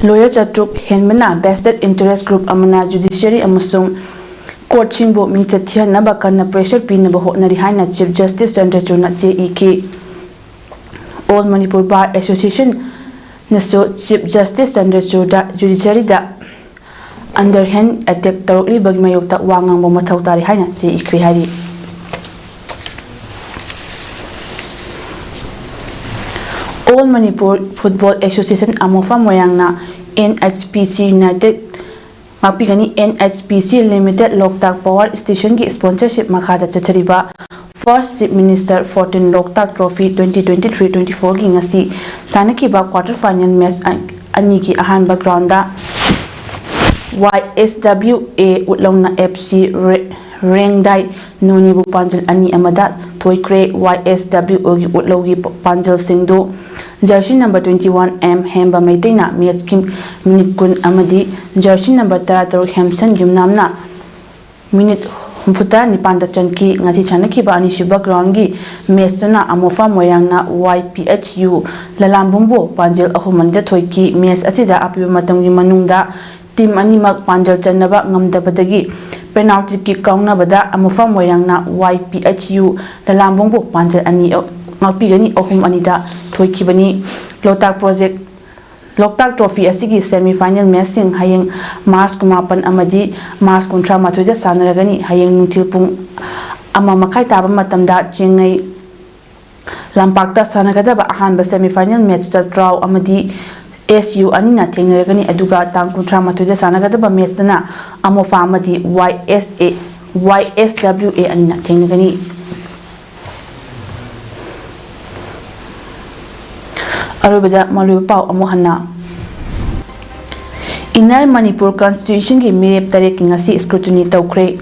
Lawyer ꯆꯥꯇ꯭ꯔꯨꯛ ꯍꯦꯟꯕꯅ vested interest group ꯑꯃꯅ judiciary ꯑꯃꯁꯨꯡ court ꯁꯤꯡꯕꯨ ꯃꯤꯡꯆꯠ ꯊꯤꯍꯟꯅꯕ ꯀꯟꯅ pressure ꯄꯤꯅꯕ ꯍꯣꯠꯅꯔꯤ ꯍꯥꯏꯅ Chief Justice ꯆꯟꯗ꯭ꯔꯆꯨꯗꯅ ꯆꯦ ꯏꯈꯤ꯫ All Manipur Bar Association ꯅꯁꯨ Chief Justice ꯆꯟꯗ꯭ꯔꯆꯨꯗ judiciary ꯗ underhand attack ꯇꯧꯔꯛꯂꯤꯕꯒꯤ ꯃꯥꯌꯣꯛꯇ ꯋꯥ ꯉꯥꯡꯕ ꯃꯊꯧ ꯇꯥꯔꯤ ꯍꯥꯏꯅ ꯆꯦ ꯏꯈ꯭ꯔꯦ ꯍꯥꯏꯔꯤ꯫ All Manipur Football Association, ꯑꯃꯣꯐꯥ ꯃꯣꯏꯔꯥꯡꯅ N H P C United, ꯉꯥꯛꯄꯤꯒꯅꯤ, N H P C Limited, ꯂꯣꯛꯇꯥꯛ Power Station ꯒꯤ sponsorship ꯃꯈꯥꯗ ꯆꯠꯊꯔꯤꯕ First Chief Minister fourteen ꯂꯣꯛꯇꯥꯛ Trophy twenty twenty-three twenty-four ꯒꯤ ꯉꯁꯤ ꯁꯥꯟꯅꯈꯤꯕ quarter final match ꯑ-, ꯑꯅꯤꯒꯤ ꯑꯍꯥꯟꯕ ground the Y S W A ꯎꯠꯂꯧꯅ F C ꯔꯦ-, ꯔꯦꯡꯗꯥꯏ ꯅꯣꯅꯤꯕꯨ ꯄꯥꯟꯖꯜ ꯑꯅꯤ ꯑꯃꯗ ꯊꯣꯏꯈ꯭ꯔꯦ꯫ Y S W O ꯒꯤ ꯎꯠꯂꯧꯒꯤ ꯄ-, ꯄꯥꯟꯖꯜꯁꯤꯡꯗꯨ jersey number twenty one M ꯍꯦꯝꯕ ꯃꯩꯇꯩꯅ match ꯀꯤ minute ꯀꯨꯟ ꯑꯃꯗꯤ jersey number ꯇꯔꯥꯇꯔꯨꯛ ꯍꯦꯝꯁꯟ ꯌꯨꯝꯅꯥꯝꯅ minute ꯍꯨꯝꯐꯨꯇꯔꯥ ꯅꯤꯄꯥꯟꯗ ꯆꯟꯈꯤ꯫ ꯉꯁꯤ ꯁꯥꯟꯅꯈꯤꯕ ꯑꯅꯤꯁꯨꯕ ground ꯒꯤ match ꯇꯅ ꯑꯃꯣꯐꯥ ꯃꯣꯏꯔꯥꯡꯅ Y P H U ꯂꯂꯥꯝꯕꯨꯡꯕꯨ ꯄꯥꯟꯖꯜ ꯑꯍꯨꯝ ꯑꯅꯤꯗ ꯊꯣꯏꯈꯤ꯫ Match ꯑꯁꯤꯗ ꯑꯄꯤꯕ ꯃꯇꯝꯒꯤ ꯃꯅꯨꯡꯗ team ꯑꯅꯤꯃꯛ ꯄꯥꯟꯖꯜ ꯆꯟꯅꯕ ꯉꯝꯗꯕꯗꯒꯤ penalty kick ꯀꯥꯎꯅꯕꯗ ꯑꯃꯣꯐꯥ ꯃꯣꯏꯔꯥꯡꯅ Y P H U ꯂꯂꯥꯝꯕꯨꯡꯕꯨ ꯄꯥꯟꯖꯜ ꯑꯅꯤ ꯉꯥꯛꯄꯤꯒꯅꯤ ꯑꯍꯨꯝ ꯑꯅꯤꯗ ꯊꯣꯏꯈꯤꯕꯅꯤ꯫ ꯂꯣꯛꯇꯥꯛ Project, ꯂꯣꯛꯇꯥꯛ Trophy ꯑꯁꯤꯒꯤ semi final match ꯁꯤꯡ ꯍꯌꯦꯡ March ꯀꯨꯟꯃꯥꯄꯟ ꯑꯃꯗꯤ March ꯀꯨꯟꯊ꯭ꯔꯥ ꯃꯥꯊꯣꯏꯗ ꯁꯥꯟꯅꯔꯒꯅꯤ꯫ ꯍꯌꯦꯡ ꯅꯨꯡꯊꯤꯜ ꯄꯨꯡ ꯑꯃ ꯃꯈꯥꯏ ꯇꯥꯕ ꯃꯇꯝꯗ ꯆꯦꯡꯉꯩ ꯂꯝꯄꯥꯛꯇ ꯁꯥꯟꯅꯒꯗꯕ ꯑꯍꯥꯟꯕ semi final match ꯇ ꯇ꯭ꯔꯥꯎ ꯑꯃꯗꯤ S U ꯑꯅꯤꯅ ꯊꯦꯡꯅꯔꯒꯅꯤ, ꯑꯗꯨꯒ ꯇꯥꯡ ꯀꯨꯟꯊ꯭ꯔꯥ ꯃꯥꯊꯣꯏꯗ ꯁꯥꯟꯅꯒꯗꯕ match ꯇꯅ ꯑꯃꯣꯐꯥ ꯑꯃꯗꯤ Y S A, Y S W A ꯑꯅꯤꯅ ꯊꯦꯡꯅꯒꯅꯤ꯫ ꯑꯔꯣꯏꯕꯗ ꯃꯔꯨꯑꯣꯏꯕ ꯄꯥꯎ ꯑꯃꯨꯛ ꯍꯟꯅ꯫ Inner Manipur Constituency ꯒꯤ ꯃꯤꯔꯦꯞ ꯇꯔꯦꯠꯀꯤ ꯉꯁꯤ scrutiny ꯇꯧꯈ꯭ꯔꯦ꯫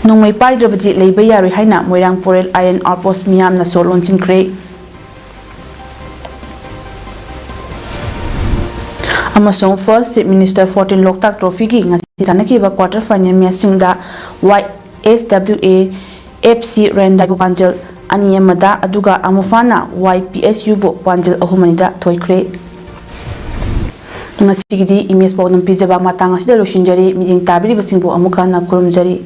ꯅꯣꯡꯃꯩ ꯄꯥꯏꯗ꯭ꯔꯕꯗꯤ ꯂꯩꯕ ꯌꯥꯔꯣꯏ ꯍꯥꯏꯅ ꯃꯣꯏꯔꯥꯡ Parel Iron Ore Post ꯃꯤꯌꯥꯝꯅ ꯁꯣ ꯂꯣꯟꯁꯤꯟꯈ꯭ꯔꯦ꯫ ꯑꯃꯁꯨꯡ First Chief Minister fourteen ꯂꯣꯛꯇꯥꯛ Trophy ꯒꯤ ꯉꯁꯤ ꯁꯥꯟꯅꯈꯤꯕ quarter final match ꯁꯤꯡꯗ Y S W A F C ꯔꯦꯡꯗꯥꯏꯕꯨ ꯄꯥꯟꯖꯜ ꯑꯅꯤ ꯑꯃꯗ, ꯑꯗꯨꯒ ꯑꯃꯣꯐꯥꯅ Y P H U ꯕꯨ ꯄꯥꯟꯖꯜ ꯑꯍꯨꯝ ꯑꯅꯤꯗ ꯊꯣꯏꯈ꯭ꯔꯦ꯫ ꯉꯁꯤꯒꯤꯗꯤ ꯏꯃꯦꯖ ꯄꯥꯎꯗꯝ ꯄꯤꯖꯕ ꯃꯇꯥꯡ ꯑꯁꯤꯗ ꯂꯣꯏꯁꯤꯟꯖꯔꯤ꯫ ꯃꯤꯠꯌꯦꯡ ꯇꯥꯕꯤꯔꯤꯕꯁꯤꯡꯕꯨ ꯑꯃꯨꯛ ꯍꯟꯅ ꯈꯨꯔꯨꯝꯖꯔꯤ꯫